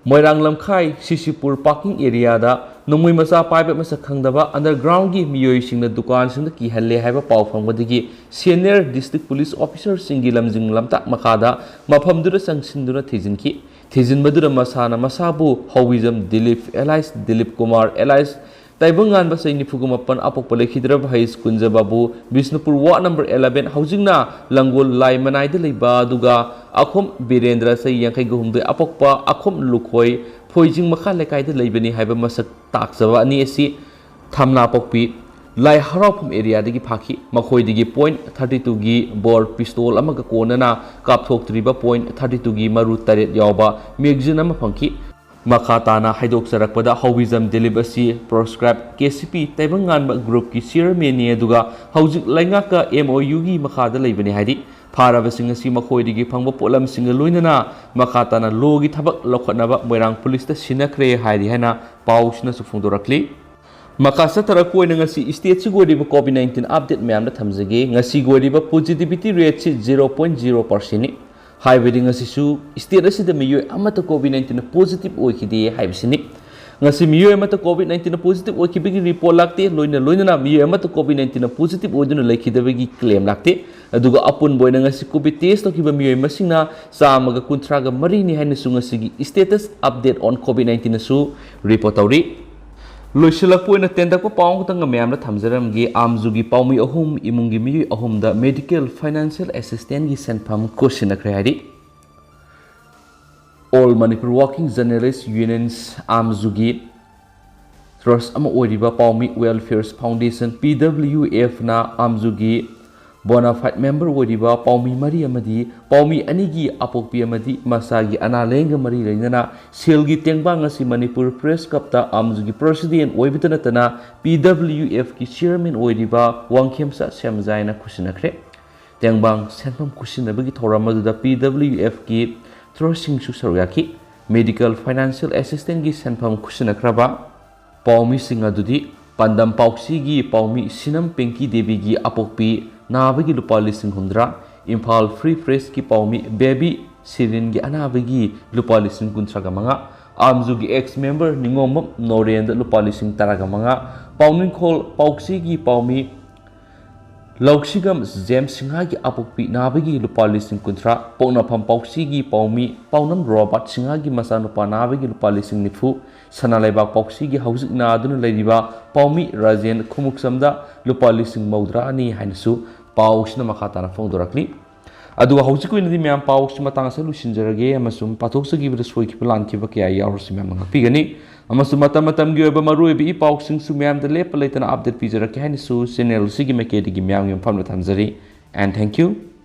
ꯃꯣꯏꯔꯥꯡ ꯂꯝꯈꯥꯏ ꯁꯤꯁꯤꯄꯨꯔ parking areaꯗ ꯅꯣꯡꯃꯩ ꯃꯆꯥ ꯄꯥꯏꯕ ꯃꯁꯛ ꯈꯪꯗꯕ undergroundꯒꯤ ꯃꯤꯑꯣꯏꯁꯤꯡꯅ ꯗꯨꯀꯥꯟꯁꯤꯡꯗ ꯀꯤꯍꯜꯂꯦ ꯍꯥꯏꯕ ꯄꯥꯎ ꯐꯪꯕꯗꯒꯤ senior district police officerꯁꯤꯡꯒꯤ ꯂꯝꯖꯤꯡ ꯂꯝꯇꯥꯛ ꯃꯈꯥꯗ ꯃꯐꯝꯗꯨꯗ ꯆꯪꯁꯤꯟꯗꯨꯅ ꯊꯤꯖꯤꯟꯈꯤ꯫ ꯊꯤꯖꯤꯟꯕꯗꯨꯗ ꯃꯁꯥꯅ ꯃꯁꯥꯕꯨ ꯍꯧꯋꯤꯖꯝ ꯗꯤꯂꯤꯞ alias ꯗꯤꯂꯤꯞ ꯀꯨꯃꯥꯔ alias ꯇꯥꯏꯕꯪꯉꯥꯟꯕ ꯆꯍꯤ ꯅꯤꯐꯨꯒ ꯃꯥꯄꯟ, ꯑꯄꯣꯛꯄ ꯂꯩꯈꯤꯗ꯭ꯔꯕ ꯍꯩꯁ ꯀꯨꯟꯖꯕꯥꯕꯨ, ꯕꯤꯁꯅꯨꯄꯨꯔ ward number eleven, ꯍꯧꯖꯤꯛꯅ ꯂꯪꯒꯣꯜ ꯂꯥꯏ ꯃꯅꯥꯏꯗ ꯂꯩꯕ, ꯑꯗꯨꯒ ꯑꯈꯣꯝ ꯕꯤꯔꯦꯟꯗ꯭ꯔ, ꯆꯍꯤ ꯌꯥꯡꯈꯩꯒ ꯍꯨꯝꯗꯣꯏ, ꯑꯄꯣꯛꯄ ꯑꯈꯣꯝ ꯂꯨꯈꯣꯏ, ꯐꯣꯏꯖꯤꯡ ꯃꯈꯥ ꯂꯩꯀꯥꯏꯗ ꯂꯩꯕꯅꯤ ꯍꯥꯏꯕ ꯃꯁꯛ ꯇꯥꯛꯆꯕ ꯑꯅꯤ ꯑꯁꯤ ꯊꯝꯅꯥꯄꯣꯛꯄꯤ ꯂꯥꯏ ꯍꯔꯥꯎꯐꯝ areaꯗꯒꯤ ꯐꯥꯈꯤ꯫ ꯃꯈꯣꯏꯗꯒꯤ point thirty twoꯒꯤ bore pistol ꯑꯃꯒ ꯀꯣꯟꯅꯅ ꯀꯥꯞꯊꯣꯛꯇ꯭ꯔꯤꯕ point thirty twoꯒꯤ ꯃꯔꯨ ꯇꯔꯦꯠ ꯌꯥꯎꯕ magazine ꯑꯃ ꯐꯪꯈꯤ꯫ ꯃꯈꯥ ꯇꯥꯅ ꯍꯥꯏꯗꯣꯛꯆꯔꯛꯄꯗ, ꯍꯧꯕꯤꯖꯝ ꯗꯤꯂꯤꯞ ꯑꯁꯤ proscribed K C P ꯇꯥꯏꯕꯪꯉꯥꯟꯕ groupꯀꯤ chairmanꯅꯤ, ꯑꯗꯨꯒ ꯍꯧꯖꯤꯛ ꯂꯩꯉꯥꯛꯀ M O Uꯒꯤ ꯃꯈꯥꯗ ꯂꯩꯕꯅꯤ ꯍꯥꯏꯔꯤ꯫ ꯐꯥꯔꯕꯁꯤꯡ ꯑꯁꯤ ꯃꯈꯣꯏꯗꯒꯤ ꯐꯪꯕ ꯄꯣꯠꯂꯝꯁꯤꯡꯒ ꯂꯣꯏꯅꯅ ꯃꯈꯥ ꯇꯥꯅ lawꯒꯤ ꯊꯕꯛ ꯂꯧꯈꯠꯅꯕ ꯃꯣꯏꯔꯥꯡ policeꯇ ꯁꯤꯟꯅꯈ꯭ꯔꯦ ꯍꯥꯏꯔꯤ ꯍꯥꯏꯅ ꯄꯥꯎꯁꯤꯅꯁꯨ ꯐꯣꯡꯗꯣꯔꯛꯂꯤ꯫ ꯃꯈꯥ ꯆꯠꯊꯔꯛꯄ ꯑꯣꯏꯅ ꯉꯁꯤ stateꯁꯤꯒꯤ ꯑꯣꯏꯔꯤꯕ COVID nineteen update ꯃꯌꯥꯝꯗ ꯊꯝꯖꯒꯦ꯫ ꯉꯁꯤꯒꯤ ꯑꯣꯏꯔꯤꯕ positivity rateꯁꯤ zero point zero percentꯅꯤ꯫ ꯍꯥꯏꯕꯗꯤ ꯉꯁꯤꯁꯨ state ꯑꯁꯤꯗ ꯃꯤꯑꯣꯏ ꯑꯃꯠꯇ COVID nineteenꯅ positive ꯑꯣꯏꯈꯤꯗꯦ ꯍꯥꯏꯕꯁꯤꯅꯤ꯫ ꯉꯁꯤ ꯃꯤꯑꯣꯏ ꯑꯃꯠꯇ COVID nineteenꯅ positive ꯑꯣꯏꯈꯤꯕꯒꯤ report ꯂꯥꯛꯇꯦ, ꯂꯣꯏꯅ ꯂꯣꯏꯅꯅ ꯃꯤꯑꯣꯏ ꯑꯃꯠꯇ COVID nineteenꯅ positive ꯑꯣꯏꯗꯨꯅ ꯂꯩꯈꯤꯗꯕꯒꯤ claim ꯂꯥꯛꯇꯦ꯫ ꯑꯗꯨꯒ ꯑꯄꯨꯟꯕ ꯑꯣꯏꯅ ꯉꯁꯤ COVID test ꯇꯧꯈꯤꯕ ꯃꯤꯑꯣꯏ ꯃꯁꯤꯡꯅ ꯆꯥꯝꯃꯒ ꯀꯨꯟꯊ꯭ꯔꯥꯒ ꯃꯔꯤꯅꯤ ꯍꯥꯏꯅꯁꯨ ꯉꯁꯤꯒꯤ status update on COVID nineteenꯅꯁꯨ report ꯇꯧꯔꯤ꯫ ꯂꯣꯏꯁꯤꯜꯂꯛꯄ ꯑꯣꯏꯅ ꯇꯦꯟꯇꯛꯄ ꯄꯥꯎ ꯑꯃꯈꯛꯇꯪꯒ ꯃꯌꯥꯝꯗ ꯊꯝꯖꯔꯝꯒꯦ꯫ ꯑꯥꯝꯖꯨꯒꯤ ꯄꯥꯎꯃꯤ ꯑꯍꯨꯝ, ꯏꯃꯨꯡꯒꯤ ꯃꯤꯑꯣꯏ ꯑꯍꯨꯝꯗ medical financial assistance ꯀꯤ ꯁꯦꯟꯐꯝ ꯈꯨꯠꯁꯤꯟꯅꯈ꯭ꯔꯦ ꯍꯥꯏꯔꯤ꯫ All Manipur Working Journalist Unions, ꯑꯥꯝꯖꯨꯒꯤ trust ꯑꯃ ꯑꯣꯏꯔꯤꯕ Paumi Welfare Foundation, P W F ꯅ ꯑꯥꯝꯖꯨꯒꯤ bona fide member ꯑꯣꯏꯔꯤꯕ ꯄꯥꯎꯃꯤ ꯃꯔꯤ ꯑꯃꯗꯤ ꯄꯥꯎꯃꯤ ꯑꯅꯤꯒꯤ ꯑꯄꯣꯛꯄꯤ ꯑꯃꯗꯤ ꯃꯆꯥꯒꯤ ꯑꯅꯥ ꯂꯥꯌꯦꯡꯒ ꯃꯔꯤ ꯂꯩꯅꯅ ꯁꯦꯜꯒꯤ ꯇꯦꯡꯕꯥꯡ ꯑꯁꯤ Manipur Press Club ꯇ ꯑꯥꯝꯖꯨꯒꯤ president ꯑꯣꯏꯕꯇ ꯅꯠꯇꯅ P W F ꯀꯤ chairman ꯑꯣꯏꯔꯤꯕ ꯋꯥꯡꯈꯦꯝꯆꯥ ꯁꯦꯝꯖꯥꯏꯅ ꯈꯨꯠꯁꯤꯟꯅꯈ꯭ꯔꯦ꯫ ꯇꯦꯡꯕꯥꯡ ꯁꯦꯟꯐꯝ ꯈꯨꯠꯁꯤꯟꯅꯕꯒꯤ ꯊꯧꯔꯝ ꯑꯗꯨꯗ P W F ꯀꯤ trustꯁꯤꯡꯁꯨ ꯁꯔꯨꯛ ꯌꯥꯈꯤ꯫ Medical Financial Assistance ꯀꯤ ꯁꯦꯟꯐꯝ ꯈꯨꯠꯁꯤꯟꯅꯈ꯭ꯔꯕ ꯄꯥꯎꯃꯤꯁꯤꯡ ꯑꯗꯨꯗꯤ ꯄꯥꯟꯗꯝ ꯄꯥꯎꯁꯤꯒꯤ ꯄꯥꯎꯃꯤ ꯁꯤꯅꯝ ꯄꯤꯡꯀꯤ ꯗꯦꯕꯤꯒꯤ ꯑꯄꯣꯛꯄꯤ ꯅꯥꯕꯒꯤ ꯂꯨꯄꯥ ꯂꯤꯁꯤꯡ ꯍꯨꯝꯗ꯭ꯔꯥ, ꯏꯝꯐꯥꯜ Free Press ꯀꯤ ꯄꯥꯎꯃꯤ ꯕꯦꯕꯤ ꯁꯤꯔꯤꯟꯒꯤ ꯑꯅꯥꯕꯒꯤ ꯂꯨꯄꯥ ꯂꯤꯁꯤꯡ ꯀꯨꯟꯊ꯭ꯔꯥꯒ ꯃꯉꯥ, ꯑꯥꯝꯖꯨꯒꯤ ex member ꯅꯤꯉꯣꯝꯕꯝ ꯅꯣꯔꯦꯟꯗ ꯂꯨꯄꯥ ꯂꯤꯁꯤꯡ ꯇꯔꯥꯒ ꯃꯉꯥ, ꯄꯥꯎꯅꯤꯡꯈꯣꯜ ꯄꯥꯎꯁꯤꯒꯤ ꯄꯥꯎꯃꯤ ꯂꯧꯁꯤꯒꯝ ꯖꯦꯝꯁ ꯁꯤꯡꯍꯥꯒꯤ ꯑꯄꯣꯛꯄꯤ ꯅꯥꯕꯒꯤ ꯂꯨꯄꯥ ꯂꯤꯁꯤꯡ ꯀꯨꯟꯊ꯭ꯔꯥ, ꯄꯣꯛꯅꯐꯝ ꯄꯥꯎꯁꯤꯒꯤ ꯄꯥꯎꯃꯤ ꯄꯥꯎꯅꯝ ꯔꯣꯕꯥꯔꯠ ꯁꯤꯡꯍꯥꯒꯤ ꯃꯆꯥꯅꯨꯄꯥ ꯅꯥꯕꯒꯤ ꯂꯨꯄꯥ ꯂꯤꯁꯤꯡ ꯅꯤꯐꯨ, ꯁꯅꯥ ꯂꯩꯕꯥꯛ ꯄꯥꯎꯁꯤꯒꯤ ꯍꯧꯖꯤꯛ ꯅꯥꯗꯨꯅ ꯂꯩꯔꯤꯕ ꯄꯥꯎꯃꯤ ꯔꯥꯖꯦꯟ ꯈꯨꯃꯨꯛꯆꯝꯗ ꯂꯨꯄꯥ ꯂꯤꯁꯤꯡ ꯃꯧꯗ꯭ꯔꯥꯅꯤ ꯍꯥꯏꯅꯁꯨ ꯄꯥꯎꯁꯤꯅ ꯃꯈꯥ ꯇꯥꯅ ꯐꯣꯡꯗꯣꯔꯛꯂꯤ꯫ ꯑꯗꯨꯒ ꯍꯧꯖꯤꯛꯀꯤ ꯑꯣꯏꯅꯗꯤ ꯃꯌꯥꯝ ꯄꯥꯎꯁꯤ ꯃꯇꯥꯡ ꯑꯁꯤꯗ ꯂꯣꯏꯁꯤꯟꯖꯔꯒꯦ, ꯑꯃꯁꯨꯡ ꯄꯥꯊꯣꯛꯆꯈꯤꯕꯗ ꯁꯣꯏꯈꯤꯕ ꯂꯥꯟꯈꯤꯕ ꯀꯌꯥ ꯌꯥꯎꯔꯁꯨ ꯃꯌꯥꯝꯅ ꯉꯥꯛꯄꯤꯒꯅꯤ, ꯑꯃꯁꯨꯡ ꯃꯇꯝ ꯃꯇꯝꯒꯤ ꯑꯣꯏꯕ ꯃꯔꯨꯑꯣꯏꯕ ꯏ ꯄꯥꯎꯁꯤꯡꯁꯨ ꯃꯌꯥꯝꯗ ꯂꯦꯞꯄ ꯂꯩꯇꯅ update ꯄꯤꯖꯔꯛꯀꯦ ꯍꯥꯏꯅꯁꯨ channel ꯑꯁꯤꯒꯤ ꯃꯥꯏꯀꯩꯗꯒꯤ ꯃꯌꯥꯝꯒꯤ ꯃꯐꯝꯗ ꯊꯝꯖꯔꯤ꯫ And thank you.